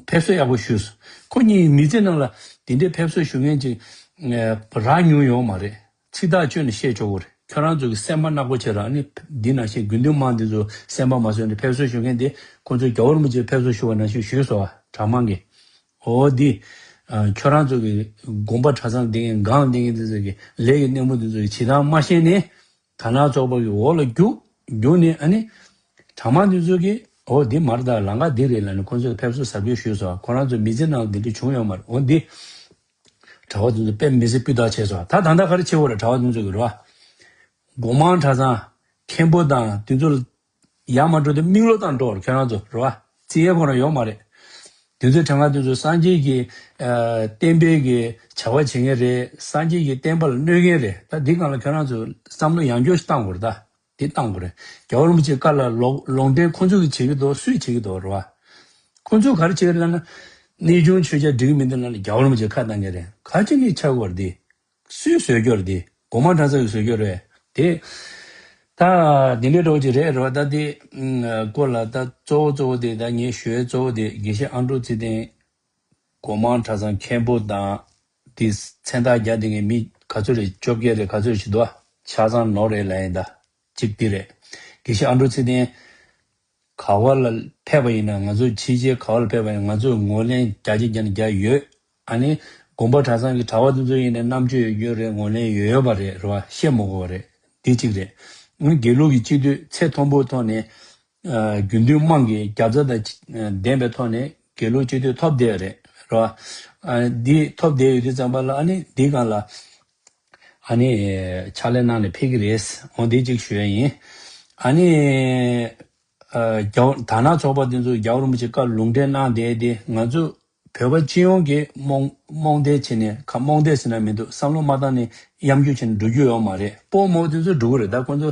ཕེབས་བསུ་ཡག་པོ་ཞུས་སོང་། ཁོ་གཉིས་མི་ཚེ་ནང་ལ་དེ་འདྲའི་ཕེབས་བསུ་ཞུ་མཁན་ཅིག་ཨ་རག་མྱོང་ཡོད་མ་རེད། ཚིག་ཐག་གཅོད་ནས་བཤད་ཆོག་གི་རེད། ཁྱོད་རང་ཚོ་གི་སེམས་པ་ནག་པོ་བྱས་ར་ནི་འདི་ནང་བཞིན་དགེ་འདུན་དམངས་འདི་ཚོ་སེམས་པ་མ་བཟོད་ནས་ཕེབས་བསུ་ཞུ་མཁན་དེ་ཁོ་ཚོས་རྒྱལ་བ་རིན་པོ་ཆེ་ཕེབས་བསུ་ཞུ་བ་ནང་བཞིན་ཞུས་སོང་བ་གྲྭ་མང་གིས། འོ་འདི་ཨ་ཁྱོད་རང་ཚོ་གི་དགོན་པ་གྲྭ་ཚང་འདི་གི་སྒང་འདི་གི་འདི་ཚོ་གི་ལས་ཀྱི་སྣེ་མོ་འདི་ཚོ་གི་བྱེད་སྟངས་མ་ཤེས་ནས། དར་ནག་ཚོགས་པ་གི་འོག་ལ་རྒྱུགས། རྒྱུགས་ནས་ཨ་ནི་གྲྭ་མང་འདི་ཚོ་གིས་འོ་འདི་མར་ད་ལམ་ཁ་འདི་རེད་ལབ་ནས་ཁོང་ཚོས་ཕེབས་བསུ་གཟབ་རྒྱས་ཞུས་སོང་། ཁོ་རང་ཚོ་མི་ཚེ་ནང་འདི་འདྲ་བྱུང་ཡོད་མ་རེད། འོ་འདི་གྲྭ་པ་འདི་ཚོ་དཔེ་མི་སྲིད་སྤུས་དག་བྱས་སོང་། ད་ད་ལྟ་ག་རེ་བྱེད་དགོས་རེད། གྲྭ་པ་འདི་ཚོ་གི་རེད་བ། སྒོ་མང་གྲྭ་ཚང་མཁན་པོ་དང་འདི་ཚོ་ལ་ཡར་མར་འགྲོ་དུས་མིག་ལོག་བཏང་འགྲོ་རེད། ཁྱོད་རང་ཚོ་རེད་བ། བརྩི་ཡས་ཁོ་རང་ཡོད་མ་རེད། དེ་ཚོའི་གྲངས་ཀ་དེ་ཚོ་སངས་རྒྱས་ཀྱི་ཨ་བསྟན་པའི་གི་བྱ་བ་བྱེད་མཁན་རེད། སངས་རྒྱས་ཀྱི་བསྟན་པ་ལ་གནོད་མཁན་རེད། ད་འདི་སྒང་ལ་ཁྱོད་རང་ཚོ་བསམ་བློ་ཡང་བསྐྱར་ཞིག་བཏང་དགོས་རེད། ད་འདི་བཏང་དགོས་རེད། རྒྱལ་བ་རིན་པོ་ཆེའི་བཀའ་ལ་ལོག་ལོག་འགྲེལ་ཁོང་ཚོ་གིས་བྱེད་ཀྱི་འདུག་སུས་བྱེད་ཀྱི་འདུག་རེད་བ། ཁོང་ཚོས་ག་རེ་བྱེད་ཀྱི་རེད་ལབ་ན། གནས་ཆུང་ཆོས་རྒྱལ་འགྲིག་གི་མི་འདུག་ལབ་ན་རྒྱལ་བ་རིན་པོ་ཆེ་ཁ་བཏང་གི་རེད། ག་ཅི་ནས་ཆགས་དགོས་རེད་འདི། སུས་བཟོས་རྒྱུ་རེད་དེ། སྒོ་མང་གྲྭ་ཚང་གིས་བཟོས་རྒྱུ་རེད་དེ། ད་འདི་འདྲའི་འདྲ་བོ་ཅིག་རེད། རེད་བ། ད་དེ་ཨ་སྐོར་ལ་ད་གཙོ་བོ་གཙོ་བོ་དེ་ད་ངས་ཞུ་ཡས་གཙོ་བོ་དེ་དགེ་བཤེས་ཨ་འབྲུག་ཚེ་བརྟན་སྒོ་མང་གྲྭ་ཚང་མཁན་པོ་དང་དེ་མཚན་རྟགས་རྒྱག་བསྡད་མཁན་མི་ག་ཚོད་རེད། བཅོ་བརྒྱད་རེད། ག་ཚོད་རེད་ཅིག་འདུག་ཆ་ཚང་ནོར་རེད་ལབ་ཡིན་ད། གཅིག་དེ་རེད། དགེ་བཤེས་ཨ་འབྲུག་ཚེ་བརྟན་ག་བ་ལ་ཕེབས་པ་ཡིན་ན་ང་ཚོ་ཕྱི་རྒྱལ་ག་བ་ལ་ཕེབས་པ་ཡིན་ན་ང་ཚོས་ངོས་ལེན་རྒྱ་ཆེ་རྒྱ་ནས་རྒྱག་ཡོད། ཨ་ནི་དགོན་པ་གྲྭ་ཚང་གི་གྲྭ་པ་དེ་ཚོ་ཡིན་ནའི་རྣམ་དཔྱོད་ཡོད་རྒྱུ་རེད། ངོས་ལེན་ཡོད་ཡོད་པ་རེད། རེད་བ། བཤད་མ་དགོས་པ་རེད། འདི་གཅིག་རེད། ཨ་ནི་དགེ་ལུགས་ཀྱི་སྤྱི་འཐུས་ཚད་མཐོན་པོའི་ཐོག་ནས་ཨ་དགེ་འདུན་དམངས་ཀྱི་རྒྱབ་རྩ་དང་ལྡན་པའི་ཐོག་ནས་དགེ་ལུགས་སྤྱི་འཐུས་ཐོབ་བསྡད་རེད། རེད་བ། ཨ་འདི་ཐོབ་བསྡད་ཡོད་དུས་ཙམ་པ་ལ་ཨ་ནི་འདི་སྒང་ལ་ཨ་ནི་ཕྱག་ལས་གནང་ནས་ཕེབས་ཀྱི་རེད། འོ་འདི་གཅིག་ཞུ་ཡ་ཡིན། ཨ་ནི། ཨ་རྒྱལ་བ་དར་ནག་ཚོགས་པ་དེ་ཚོས་རྒྱལ་བ་རིན་པོ་ཆེ་བཀའ་ལུང་འདྲེན་གནང་བསྡད་དེ་ང་ཚོ་བོད་པ་སྤྱི་ཡོངས་ཀྱིས་རྨོངས་རྨོངས་དད་བྱས་ནས་ཁ་རྨོངས་དད་ཟེར་ན་མི་འདུག་བསམ་བློ་མ་བཏང་ནས་གཡམ་རྒྱུག་བྱས་ནས་འགྲོ་རྒྱུ་ཡོད་མ་རེད། སྤོ་རྨོ་དེ་ཚོ་འགྲོ་གི་རེད། ད་ཁོང་ཚོ་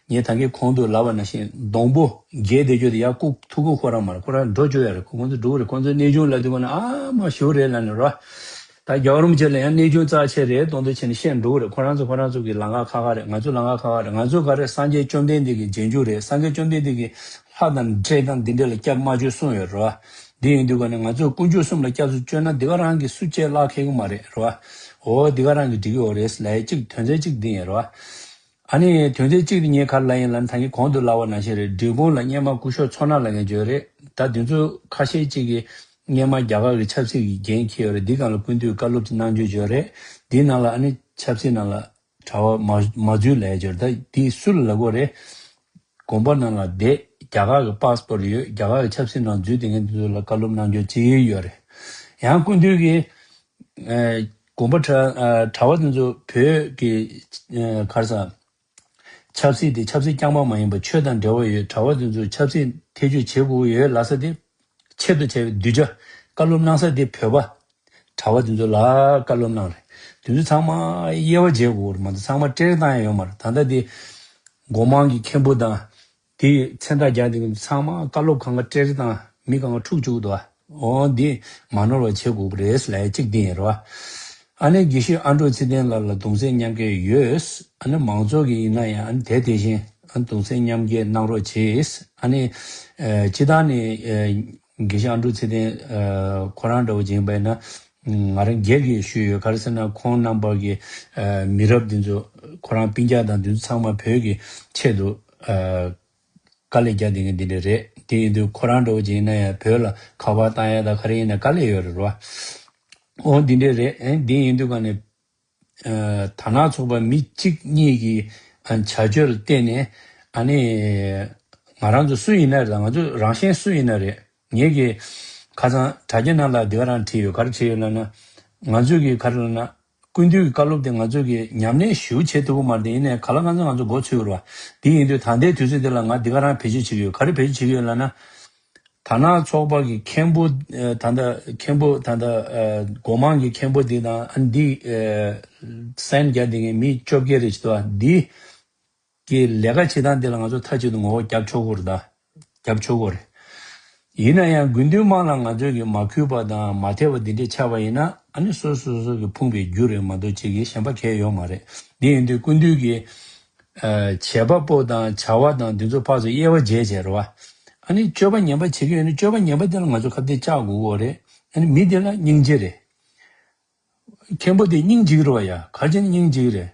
ངས་ད་གིན་གོང་དུ་ལབ་པ་ནང་བཞིན་སྡོང་པོ་རྒས་བསྡད་རྒྱུ་དེ་ཡར་བཀུག་ཐུག་གི་ཁོ་རང་མ་རེད། ཁོ་རང་འགྲོ་རྒྱུ་ཡོད་རེད། ཁོ་ཁོང་ཚོ་འགྲོ་གི་རེད། ཁོང་ཚོ་གནས་ཆུང་ལབ་དུས་ཁོ་ན་ཨ་མ་ཞུ་རེད་ལབ་ནས་རོ། ད་རྒྱལ་བ་རིན་པོ་ཆེ་ལ་ཡང་གནས་ཆུང་རྩ་ཆེ་རེད་མདོག་མདོག་བྱས་ནས་བཤད་འགྲོ་གི་རེད། ཁོ་རང་ཚོ་ཁོ་རང་ཚོ་གི་ལམ་ཁ་ཁག་ཁག་རེད། ང་ཚོ་ལམ་ཁ་ཁག་ཁག་རེད། ང་ཚོ་ག་རེ་སངས་རྒྱས་བཅོམ་ལྡན་འདས་ཀྱི་རྗེས་འཇུག་རེད། སངས་རྒྱས་བཅོམ་ལྡན་འདས་ཀྱི་ལྷ་དང་འདྲེ་དང་འདི་འདྲ་ལ་སྐྱབས་མ་བཅོལ་གསུངས་ཡོད་རེད་བ། འདི་ཡིན་དུས་ག་ནས་ང་ཚོས་དཀོན་མཆོག་གསུམ་ལ་སྐྱབས་སུ་བཅོལ་ན་འདི་ག་རང་གི་སུ་གཅིག་བརླག་ཁེལ་གི་མ་རེད་རེད་བ། འོ་འདི་ག་རང་གི་འགྲིག་གི་ཡོད་རེད་ལབ་ཡ་གཅིག་དོན་ཚན་གཅིག་འདི་ཡིན་རེད་བ། ཨ་ནི་དོན་ཚན་གཅིག་དེ་ངས་ག་རེ་ལབ་ཡིན་ལབ་ན་ད་གིན་གོང་དུ་ལབ་པ་ནང་བཞིན་རེད། འབྲས་སྤུངས་ལ་སྔོན་མ་སྐུ་ཞབས་མཚོ་སྣ་ལབ་མཁན་ཅིག་ཡོད་རེད། ད་དེ་ཚོ་ཁ་ཤས་ཅིག་གིས་སྔོན་མ་རྒྱ་གར་གྱི་ཆབ་སྲིད་ཀྱི་འགན་འཁྱེར་ཡོད་རེད། འདི་སྒང་ལ་སྐུ་མདུན་བཀའ་སློབ་ཅིག་གནང་རྒྱུ་ཅིག་ཡོད་རེད། འདིའི་ནང་ལ་ཨ་ནི་ཆབ་སྲིད་ནང་ལ་གྲྭ་པ་མ་མ་འཛུལ་ལབ་ཡ་ཅིག་ཡོད་རེད། ད་འདི་སུ་ལ་ལབ་དགོས་རེད། དགོན་པ་ནང་ལ་བསྡད། རྒྱ་གར་གྱི་པཱ་སི་པོར་ཡོད། རྒྱ་གར་གྱི་ཆབ་སྲིད་ནང་འཛུལ་བསྡད་མཁན་དེ་ཚོ་ལ་བཀའ་སློབ་གནང་རྒྱུ་ཅིག་ཡོད་རེད། ཡང་སྐུ་མདུན་གྱིས་ཨ་ དགོན་པ་གྲྭ་ཨ་གྲྭ་བ་དེ་ཚོ་བོད་ཀྱི་ཨ་ག་རེ་ཟེར། ཆབ་སྲིད་དེ་ཆབ་སྲིད་རྐྱང་པ་མ་ཡིན་པར་ཆོས་དང་འབྲེལ་བ་ཡོད། གྲྭ་བ་དེ་ཚོས་ཆབ་སྲིད་ཐེ་བྱུས་བྱེད་དགོས་ཡོད་ལབ་ས་དེ་ཆེད་དུ་བྱས་པའི་གདུལ་བྱ་བཀའ་སློབ་གནང་ས་དེ་བོད་པ་གྲྭ་བ་དེ་ཚོ་ལ་བཀའ་སློབ་གནང་རེད། དེ་ཚོ་ཚང་མ་དབྱེ་བ་འབྱེད་དགོས་རེད་མ་གཏོགས་ཚང་མ་བཀྲེས་བཏང་ཡ་ཡོད་མ་རེད། ད་ལྟ་དེ་སྒོ་མང་གི་མཁན་པོ་དང་དེ་མཚན་རྟགས་རྒྱག་དེ་ཚང་མ་བཀའ་སློབ་སྒང་ག་བཀྲེས་བཏང་མི་སྒང་ག་འཁྲུག་བཅུག་འདུག་ཨ། འོ་འདི་མ་ནོར་བ་བྱེད་དགོས་ཀྱི་རེད་ལབ་ཡ་གཅིག་འདི་ཡིན་རེད་བ། ཨ་ནི་དགེ་བཤེས་ཨ་འབྲུག་ཚེ་བརྟན་ལགས་ལ་གདུང་སེམས་མཉམ་སྐྱེད་ཡོད། ཨ་ནི་མང་ཚོགས་ཀྱི་ཡིན་ན་ཡང་ཨ་ནི་དེ་དེ་བཞིན་ཨ་ནི་གདུང་སེམས་མཉམ་སྐྱེད་གནང་རོགས་གྱིས། ཨ་ནི་ཨ་སྤྱི་བཏང་ནས་ཨ་དགེ་བཤེས་ཨ་འབྲུག་ཚེ་བརྟན་ཨ་ཁོ་རང་འདྲ་བོ་ཅིག་ཡིན་པ་ཡིན་ན་ང་རང་སྒེར་གྱི་ཞུས་ཡོད། ག་རེ་ཟེར་ན་ཁོང་རྣམ་པ་གི་ཨ་མི་རབས་འདི་ཚོ་ཁོ་རང་སྤུན་ཀྱག་དང་འདི་ཚོ་ཚང་མ་བོད་ཀྱི་ཆེད་དུ་ཨ་དཀའ་ལས་རྒྱག་བསྡད་མཁན་འདི་འདྲ་རེད། དེ་ཡིན་དུས་ཁོ་རང་འདྲ་བོ་ཅིག་ཡིན་ན་ཡང་བོད་ལ་ཁ་པར་བཏང་ཡ་དང་ག་རེ་ཡིན་ན་དཀའ་ལས་ཡོད་རེད་རོ། འོ་འདི་འདྲ་རེད། ཨེ་འདི་ཡིན་དུས་ག་ནས་ཨ་དར་ནག་ཚོགས་པ་མི་གཅིག་གཉིས་ཀྱི་ཨ་བྱ་སྤྱོད་ལ་བརྟེན་ནས་ཨ་ནི་ང་རང་ཚོ་སུ་ཡིན་ན་རེད། ང་ཚོ་རང་གཞན་སུ་ཡིན་ན་རེད། ངེད་ཀྱི་ཁ་སང་དྲ་རྒྱ་ནང་ལ་འདི་ག་རང་བྲིས་ཡོད། ག་རེ་བྲིས་ཡོད་ལབ་ན་ང་ཚོས་ཀྱི་ག་རེ་ལབ་ན། སྐུ་མདུན་གྱི་བཀའ་སློབ་དེ་ང་ཚོ་གིས་ཉམས་ལེན་ཞེ་པོ་བྱེད་ཐུབ་ཀྱི་མ་རེད། དེ་ཡིན་ནའི་ག་ལ་གང་འཚམ་ང་ཚོ་མགོ་ཚོས་རོ། དེ་ཡིན་དུས་ད་ལྟའི་དུས་ཚོད་འདི་ལ་ང་འདི་ག་རང་བེད་སྤྱོད་བྱེད་ཀྱི་ཡོད། ག་རེ་བེད་སྤྱོད་བྱེད་ཀྱི་ཡོད་ལབ་ན། དར་ནག་ཚོགས་པ་གི་མཁན་པོ་ཨ་ད་ལྟ་མཁན་པོ་ད་ལྟ་ཨ་སྒོ་མང་གི་མཁན་པོ་འདི་དང་ཨ་འདི་ཨ་སན་རྒྱག་བསྡད་མཁན་མི་བཅོ་བརྒྱད་རེ་ཞིག་འདུག་ཨ། འདི་གི་ལས་ཀ་བྱེད་སྟངས་འདི་ལ་ང་ཚོ་མཐའ་གཅིག་ཏུ་ངོ་རྒོལ་རྒྱབ་ཆོག་གི་རེད་ད། རྒྱབ་ཆོག་གི་རེད། ཡིན་ན་ཡང་དགེ་འདུན་དམངས་ལ་ང་ཚོས་ཀྱི་མ་གུས་པ་དང་མ་ཐེ་བ་འདི་འདྲས་ཆགས་པ་ཡིན་ན་ཨ་ནི་སོ་སོ་སོ་གི་ཕུང་པའི་རྒྱུ་རེད་མ་གཏོགས་ཅིག་གི་གཞན་པ་གང་ཡང་ཡོད་མ་རེད། འདི་ཡིན་དུས་སྐུ་མདུན་གྱི་ཨ་བྱེད་པ་པོ་དང་བྱ་བ་དང་འདི་ཚོ་ཕར་ཚུར་དབྱེ་བ་འབྱེད་བྱས་རེད་བ། ཨ་ནི་སྤྱོད་པ་ངན་པ་བྱེད་ཀྱི་ཡོད་ན་སྤྱོད་པ་ངན་པ་དེ་ལ་ང་ཚོ་ཁ་གཏད་བཅག་དགོས་ཀྱི་རེད། ཨ་ནི་མི་དེ་ལ་སྙིང་རྗེ་རེད། མཁན་པོ་དེ་སྙིང་རྗེ་གི་རེད་བ་ཡ། ག་རེ་བྱས་ནས་སྙིང་རྗེ་གི་རེད།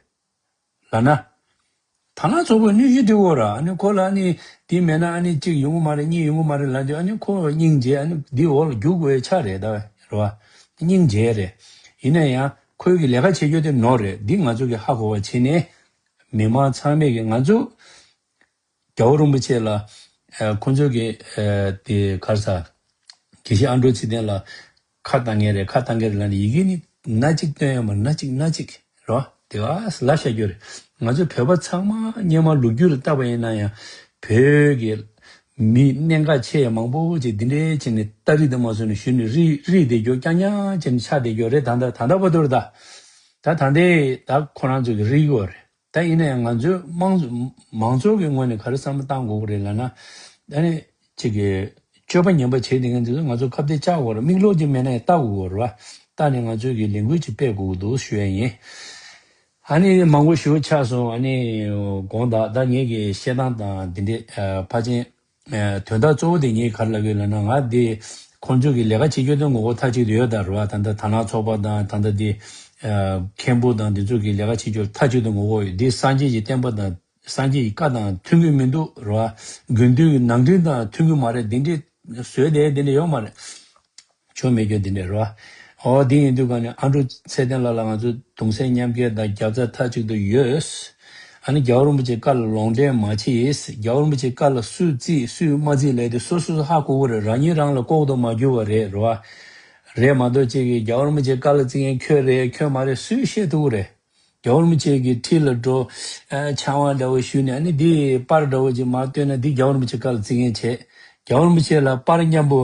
ལབ་ན། དར་ནག་ཚོགས་པའི་གནོན་ཤུགས་དེ་འོ་ར། ཨ་ནི་ཁོ་ལ་ཨ་ནི་དེ་མེད་ན་ཨ་ནི་གཅིག་ཡོང་གི་མ་རེད། གཉིས་ཡོང་གི་མ་རེད་ལབ་དུས་ཨ་ནི་ཁོ་སྙིང་རྗེ། ཨ་ནི་འདི་འོག་ལ་རྒྱུག་དགོས་ཡ་ཆགས་རེད་ད། རེད་བ། སྙིང་རྗེ་རེད། ཡིན་ན་ཡང་ཁོའི་གི་ལས་ཀ་བྱེད་རྒྱུ་དེ་ནོར་རེད། འདི་ང་ཚོ་གི་ཧ་གོ་བ་བྱས་ནས་མི་མང་ཚང་མས་གི་ང་ཚོ་རྒྱལ་བ་རིན་པོ་ཆེ་ལ་ཨ་ཁོ་ཚོ་གི་ཨ་དེ་ག་རེ་ཟ། དགེ་བཤེས་ཨ་འབྲུག་ཚེ་བརྟན་ལ་ཁ་བཏང་མཁན་རེད། ཁ་བཏང་མཁན་རེད་ལབ་ནས་ཡི་གེ་ནི་སྣ་གཅིག་བཏོན་ཡོད་མ་རེད། སྣ་གཅིག་སྣ་གཅིག་རོ། དེ་ག་ལབ་བཞག་རྒྱུ་རེད། ང་ཚོ་བོད་པ་ཚང་མ་སྔོན་མ་ལོ་རྒྱུས་ལ་བལྟས་པ་ཡིན་ན་ཡང་བོད་ཀྱི་མི་གནད་འགག་ཆེ་ཡ་མང་པོ་ཅིག་འདི་འདྲའི་བྱས་ནས་སྟ་རེ་དེ་མ་བཟོས་ནས་གཞུས་ནས་རིལ་རིལ་བསྡད་རྒྱུ། རྐྱང་རྐྱང་བྱས་ནས་ཆགས་བསྡད་རྒྱུ་རེད། ད་ལྟ་ད་ལྟ་བར་དུ་རེད་ད། ད་ད་ལྟའི་ད་ཁོ་རང་ཚོ་གི་རིལ་གྱི་ཡོད་རེད། ད་ཡིན་ན་ཡང་ང་ཚོའི་དམངས་མང་ཚོགས་ཀྱི་ངོས་ནས་ག་རེ་བསམ་བློ་བཏང་དགོས་ཀྱི་རེད་ལབ་ན། ཨ་ནི་གཅིག་གི་སྤྱོད་པ་ངན་པ་བྱས་བསྡད་མཁན་དེ་ཚོ་ང་ཚོ་ཁ་གཏད་བཅག་དགོས་རེད། མིག་ལོག་ཅིག་མེད་ན་ཡང་ལྟ་དགོས་རེད་བ། ལྟ་ནས་ང་ཚོས་ཀྱི་ལས་འགུལ་ཅིག་སྤེལ་དགོས་ཀྱི་འདུག་ཞུ་ཡ་ཡིན། ཨ་ནི་མང་པོ་ཞེ་པོ་ཆགས་སོང་། ཨ་ནི་དགོངས་དག་ད་ངེད་ཀྱི་བཤད་སྟངས་དང་འདི་འདྲས་ཨ་ཕལ་ཆེར་ཨ་དོན་དག་གཙོ་བོ་དེ་ངས་ག་རེ་ལབ་ཀྱི་ཡོད་ལབ་ན། ང་འདི་ཁོང་ཚོས་ཀྱི་ལས་ཀ་བྱེད་རྒྱུ་དེ་ངོ་རྒོལ་མཐའ་གཅིག་ཏུ་ཡོད་ད་རེད་བ། ད་ལྟ་དར་ནག་ཚོགས་པ་དང་ད་ལྟ་འདི་ཨ་མཁན་པོ་དང་འདི་ཚོ་གི་ལས་ཀ་བྱེད་རྒྱུ་མཐའ་གཅིག་ཏུ་ངོ་རྒོལ་ཡོད། འདི་སངས་རྒྱས་ཀྱི་བསྟན་པ་དང་སངས་རྒྱས་ཀྱི་བཀའ་དང་མཐུན་གྱི་མི་འདུག་རེད་བ། དགེ་འདུན་གྱི་ནང་ཁྲིམས་དང་མཐུན་གྱི་མ་རེད། འདི་འདྲས་བཟོས་བསྡད་འདི་འདྲས་ཡོད་མ་རེད། ཆོ་མེད་རྒྱུ་འདི་འདྲས་རེད་བ། ཨོ་འདི་ཡིན་དུས་ག་ནས་ཨ་འབྲུག་ཚེ་བརྟན་ལགས་ལ་ང་ཚོ་གདུང་སེམས་མཉམ་སྐྱེད་དང་རྒྱབ་རྩ་མཐའ་གཅིག་ཏུ་ཡོད། ཨ་ནི་རྒྱལ་བ་རིན་པོ་ཆེའི་བཀའ་ལ་ལུང་འདྲེན་མ་བྱེད། རྒྱལ་བ་རིན་པོ་ཆེའི་བཀའ་ལ་སུས་བརྩིས་སུས་མ་བརྩིས་ལབ་དེ་སོ་སོ་སོ་ཧ་གོ་གི་རེད། རང་ཉིད་རང་ལ་ལྐོག་ཏུ་མ་གྱུར་པ་རེད། རེད་བ། རེད་མ་གཏོགས་ཅིག་གིས་རྒྱལ་བ་རིན་པོ་ཆེའི་བཀའ་ལ་བརྩི་མཁན་ཁྱོད་རེད་ཁྱོད་མ་རེད་སུས་ཤེས་ཐུབ་ཀྱི་རེད། རྒྱལ་བ་རིན་པོ་ཆེ་གི་ཁྲི་ལ་འགྲོ། ཨ་ཕྱག་དབང་འདྲ་བོ་ཞུས་ནས་ཨ་ནི་འདི་པར་འདྲ་བོ་ཅིག་མར་བཏོན་ན་འདི་རྒྱལ་བ་རིན་པོ་ཆེ་བཀའ་ལ་བརྩི་མཁན་བྱས། རྒྱལ་བ་རིན་པོ་ཆེ་ལ་པར་མཉམ་པོ་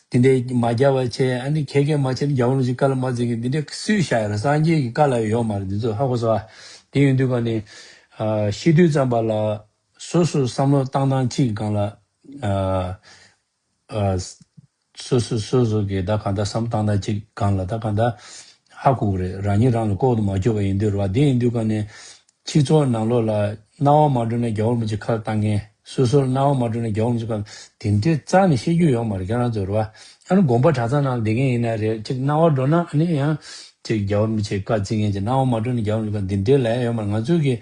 འདི་འདྲའི་མ་རྒྱག་པ་བྱས། ཨ་ནི་ཁྱེད་ཀྱིས་མ་བྱས་ན་རྒྱལ་བ་རིན་པོ་ཆེ་བཀའ་ལ་མ་བརྩི་མཁན་འདི་འདྲའི་སུས་བཞག་ཡོད་རེད། སངས་རྒྱས་ཀྱི་བཀའ་ལ་ཡོད་མ་རེད། འདི་ཚོ་ཧ་གོ་སོང་ཨ། དེ་ཡིན་དུས་ག་ནས་ཨ་ཤི་དུས་ཙམ་པ་ལ་སོ་སོ་བསམ་བློ་བཏང་སྟངས་གཅིག་གི་སྒང་ལ་ཨ། ཨ། སོ་སོ་སོ་སོ་གི་ད་གང་ལྟར་བསམ་བཏང་ད་ཅིག་སྒང་ལ་ད་གང་ལྟར་ཧ་གོ་གི་རེད། རང་ཉིད་རང་ལ་ལྐོག་ཏུ་མ་གྱུར་པ་ཡིན་དུས་རེད་བ། དེ་ཡིན་དུས་ག་ནས་སྤྱི་ཚོགས་ནང་ལོགས་ལ་རྣ་བ་མ་འགྲོ་ན་རྒྱལ་བ་རིན་པོ་ཆེ་ཁ་བཏང་མཁན། སོ་སོར་རྣ་བ་མ་འགྲོ་ན་རྒྱལ་བ་རིན་པོ་ཆེ་ཁ་དེ་འདྲས་རྩ་ནས་བཤད་རྒྱུ་ཡོད་མ་རེད། ཁྱེད་རང་ཚོ་རེད་བ། ཨ་ནི་དགོན་པ་གྲྭ་ཚང་ནང་ལ་བསྡད་མཁན་ཡིན་ན་རེད། ཅིག་རྣ་བ་འགྲོ་ན་ཨ་ནི་ཡང་ཅིག་རྒྱལ་བ་རིན་པོ་ཆེ་བཀའ་བརྩི་མཁན་ཅིག་རྣ་བ་མ་འགྲོ་ན་རྒྱལ་བ་རིན་པོ་ཆེ་ཁ་འདི་འདྲས་ལབ་ཡ་ཡོད་མ་རེད། ང་ཚོ་གི་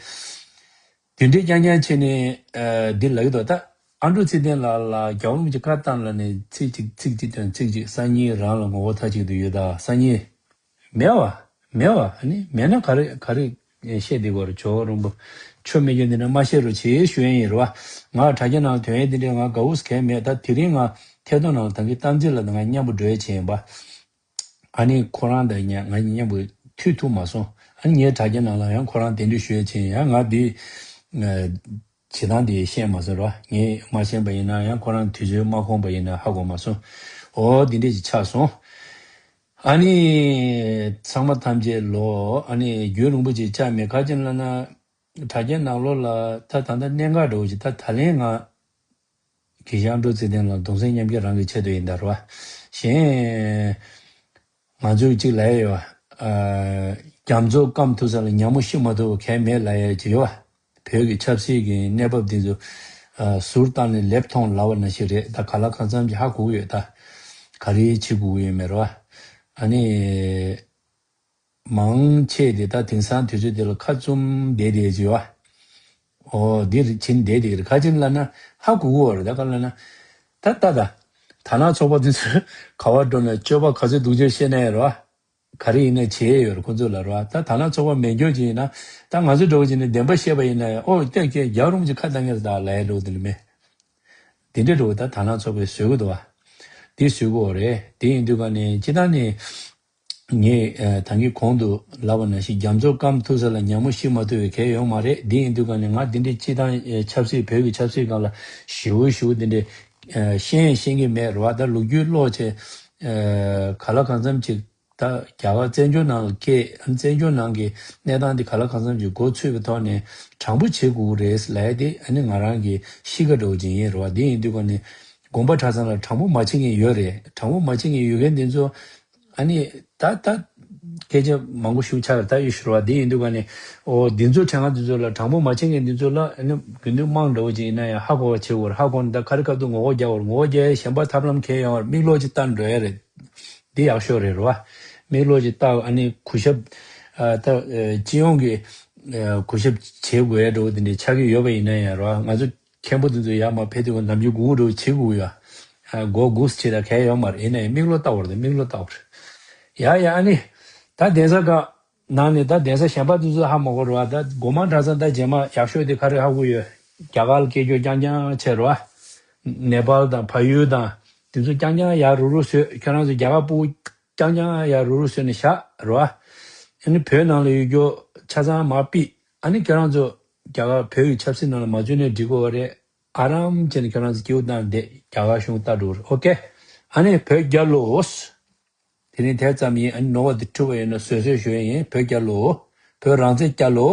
དེ་འདྲའི་རྐྱང་རྐྱང་བྱས་ནས་ཨ་འདི་ལབ་ཀྱི་འདུག་ད་ཨ་འབྲུག་ཚེ་བརྟན་ལགས་ལ་རྒྱལ་བ་རིན་པོ་ཆེ་བཀའ་བཏང་ལབ་ནས་ཚིག་གཅིག་ཚིག་གཅིག་དོན་ཚིག་གཅིག་སང་ཉིན་རང་ལ་ངོ་བོ་མཐའ་གཅིག་ཏུ་ཡོད་ད། སང་ཉིན་མེད་བ། མེད་བ། ཨ་ནི་མེད་ན་ག་རེ་ག་རེ་བཤད་བསྡད་དགོས་རེད། ཇོ་བོ་རིན་པོ་ཆོ་མེད་རྒྱུ་འདི་འདྲ་མ་བཤད་རོགས་བྱེད་ཞུ་ཡ་ཡིན་རེད་བ། ང་དྲ་རྒྱ་ནང་ཐོན་ཡ་འདི་འདྲའི་ང་དགའ་བོ་གལ་མེད། ད་དེ་རིང་ང་ཐད་གཏོང་ནང་ལ་ད་གིན་གཏམ་རྩིས་ལ་ང་མཉམ་པོ་འགྲོ་ཡ་བྱས་ཡིན་པ། ཨ་ནི་ཁོ་རང་དང་ང་གཉིས་མཉམ་པོ་ མཐུད་ཐུབ་མ་སོང་། ཨ་ནི་ངའི་དྲ་རྒྱ་ནང་ལ་ཡང་ཁོ་རང་གདན་འདྲེན་ཞུ་ཡས་ཕྱིན་ཡང་ང་འདི་བྱེད་སྟངས་འདི་ཤེས་མ་སོང་ར། ངས་མ་ཤེས་པ་ཡིན་ན་ཡང་ཁོ་རང་དུས་ཚོད་མ་ཁོམ་པ་ཡིན་ན་ཧ་གོ་མ་སོང་། འོ་འདི་འདྲས་ཅིག་ཆགས་སོང་། ཨ་ནི་ཚང་མ་ཐམས་ཅད་ལོ་ཨ་ནི་རྒྱུན་རིང་པོ་ཅིག་བཅར་མེད། ག་ཅི་ལབ་ན་དྲ་རྒྱ་ནང་ལོགས་ལ་ད་ད་ལྟ་གནད་འགག་འདྲ་བོ་ཅིག་ད་ད་ལན་ང་གི་ཤང་འགྲོ་ཚེ་བརྟན་ལ་གདུང་སེམས་མཉམ་སྐྱེད་རང་གི་ཆེད་དུ་ཡིན་ད་ར་བ། གཞན་ང་ཚོས་གཅིག་ལབ་ཡ་ཡོད། ཨ། རྒྱ་མཚོ་སྐམ་ཐུབ་ས་ལ་ཉ་མོ་ཤི་མ་ཐུབ་པ་གལ་མེད་ལབ་ཡ་ཅིག་ཡོད། བོད་ཀྱི་ཆབ་སྲིད་ཀྱི་གནས་བབ་འདི་ཚོ་ཨ། ཟུར་བཏང་ནས་ལེབ་མཐོང་ལབ་པ་ནང་བཞིན་རེད། ད་ག་ལ་གང་འཚམ་གྱི་ཧ་གོ་གི་ཡོད་ད། ག་རེ་བྱེད་དགོས་ཀྱི་ཡོད་མེད་ར་བ། ཨ་ནི། མང་ཆེ་དེ་ད་དེང་སང་དུས་ཚོད་དེ་ལ་ཁ་བཙུམ་བསྡད་བསྡད་ཀྱི་ཡོད། ཨོ་འདི་རེད་བྱིན་བསྡད་བསྡད་ཀྱི་རེད། ག་ཅི་ལབ་ན་ཧ་གོ་གི་ཡོད་རེད། ད་ག་ལབ་ན་ད་ལྟ་ད་དར་ནག་ཚོགས་པ་དེ་ཚོས་ག་བར་འགྲོ་ན་སྤྱོད་པ་ག་ཚོད་སྡུག་ཅག་བཤད་ན་ཡང་རེད་བ། ག་རེ་ཡིན་ན་བྱེད་ཡས་ཡོད་རེད་ཁོ་ཚོ་ལ་རེད་བ། ད་དར་ནག་ཚོགས་པ་མེད་མཁན་ཅིག་ཡིན་ན་ད་ང་ཚོ་འདྲ་བོ་ཅིག་ནས་བདེན་པ་བཤད་པ་ཡིན་ན་ཡང་ཨོ་ལྟས་ཀྱི་རྒྱག་རུང་ཅིག་ཁ་བཏང་གི་རེད་ད་ལབ་ཡས་འདྲ་བོ་དེ་ལ་མེད། དེ་འདྲ་འདྲ་བོ་ད་དར་ནག་ཚོགས་པས་བཟོས་གི་འདུག་བ། དེ་བཟོས་གི་ཡོད་རེད། དེ་ཡིན་དུས་ག་ནས་སྤྱིར་བཏང་ནས། ངས་ཨ། ད་གིན་གོང་དུ་ལབ་པ་ནང་བཞིན་རྒྱ་མཚོ་སྐམ་ཐུབ་ས་ལ་ཉ་མོ་ཤི་མ་ཐུབ་པའི་གལ་ཡོད་མ་རེད། འདི་ཡིན་དུས་ག་ནས་ང་འདི་འདྲའི་སྤྱི་བཏང་ཨ། ཆབ་སྲིད་བོད་ཀྱི་ཆབ་སྲིད་སྒང་ལ་ཞེ་པོ་ཞེ་པོ་འདི་འདྲའི་ཨ། ཤེས་ཤེས་ཀྱི་མེད་རེད་བ། ད་ལོ་རྒྱུས་ཀློག་བྱས་ཨ། ག་ལ་གང་འཚམ་ཅིག་ད་རྒྱ་གར་བཙན་བྱོལ་ནང་ལ་སྐྱེས་ཨ། བཙན་བྱོལ་ནང་གི་གནས་སྟངས་འདི་ག་ལ་གང་འཚམ་ཅིག་མགོ་ཚོས་པའི་ཐོག་ནས་དྲང་པོ་བྱེད་དགོས་ཀྱི་རེད་ལབ་ཡ་དེ་ཨ་ནི་ང་རང་གི་གཤིས་ཀ་འདྲ་བོ་ཅིག་ཡིན་རེད་བ། འདི་ཡིན་དུས་ག་ནས་དགོངས་པ་གྲྭ་ཚང་ལ་དྲང་པོ་མ་བྱེད་མཁན་ཡོད་རེད། དྲང་པོ་མ་བྱེད་མཁན་ཡོད་མཁན་འདི་ཚོ། ཨ་ནི། ད་ད། སྐད་ཆ་མང་པོ་ཞིག་ཆགས་རེད་ད་ཡོད་ཤི་རེད་བ། དེ་ཡིན་དུས་ག་ནས། ཨོ་འདི་ཚོ་ཕྲན་ང་འདི་ཚོ་ལ་དྲང་པོ་མ་བྱེད་མཁན་འདི་ཚོ་ལ་ཨ་ནི་དགེ་འདུན་དམངས་འདྲ་བོ་ཅིག་ཡིན་ན་ཡང་ཧ་གོ་བ་བྱེད་དགོས་རེད། ཧ་གོ་ནས་ད་ག་རེ་སྐབས་དུ་ངོ་རྒོལ་རྒྱག་དགོས་རེད། ངོ་རྒོལ་རྒྱག་ཡས་གཞན་པ་ཐབས་ལམ་གང་ཡོང་བ་རེད། མིག་ལོག་ཅིག་བལྟ་འགྲོ་ཡས་རེད། འདི་ཡག་ཤོས་རེད་རེད་བ། མིག་ལོག་ཅིག་བལྟ་ཨ་ནི་གུས་ཞབས། ཨ་ད་ཨ་སྤྱི་ཡོངས་ཀྱི་ཨ་གུས་ཞབས་བྱེད་དགོས་ཡས་འདྲ་བོ་དེ་འདྲ་ཆགས་ཀྱི་ཡོད་པ་ཡིན་ན་ཡང་རེད་བ། ང་ཚོ། མཁན་པོ་དེ་ཚོ་ཡར་མར་ཕེབས་དུས་ནམ་རྒྱུན་སྒུག་སྒུག་འགྲོ་བྱེད་དགོས་ཡ། སྒོ་སྒུག་བྱེད་ད་གལ་ཡོད་མ་རེད། ཡིན་ནའི་མིག་ལོག་ལྟ་བར་དེ་མིག་ལོག་ལྟ་བར། ཡ་ཡ་ཨ་ནི། ད་གདན་ས་ག་ནང་ནས་ད་གདན་ས་གཞན་པ་དེ་ཚོ་ཧ་མ་གོ་རེད་བ། ད་སྒོ་མང་གྲྭ་ཚང་ད་རྗེས་མ་ཡག་ཤོས་དེ་ག་རེ་ཧ་གོ་ཡོད། རྒྱ་གར་ལ་སྐད་སྒྱུར་རྐྱང་རྐྱང་བྱས་རེད་བ། ནེ་པཱལ་དང་བལ་ཡུལ་དང་དེ་ཚོ་རྐྱང་རྐྱང་ཡར་རུག་རུག་བཟོས། ཁྱོད་རང་ཚོ་རྒྱ་གར་སྤུ་གུ་རྐྱང་རྐྱང་ཡར་རུག་རུག་བཟོས་ནས་བཞག་རེད་བ། ཨ་ནི་བོད་ནང་ལ་ཡོད་རྒྱུ་ཆ་ཚང་མར་ཕུད། ཨ་ནི་ཁྱོད་རང་ཚོ་རྒྱ་གར་བོད་ཀྱི་ཆབ་སྲིད་ནང་ལ་མ་འཛུལ་ནའི་འགྲིག་གི་རེད། ཨ་རམ་བྱས་ནས་ཁྱོད་རང་ཚོ་སྐྱིད་པོ་བཏང་བསྡད། རྒྱ་གར་གཞུང་ལྟ་འགྲོ་རེད། ཨོ་ཀེ། ཨ་ནི་བོད་རྒྱལ་ལོ། དེ་རིང་དེ་ཙམ་ཡིན། ཨ་ནི་ནོར་བ་དེ་འཁྲུལ་བ་ཡིན་ན་བཟོད་གསོལ་ཞུ་ཡ་ཡིན། བོད་རྒྱལ་ལོ། བོད་རང་བཙན་རྒྱལ་ལོ།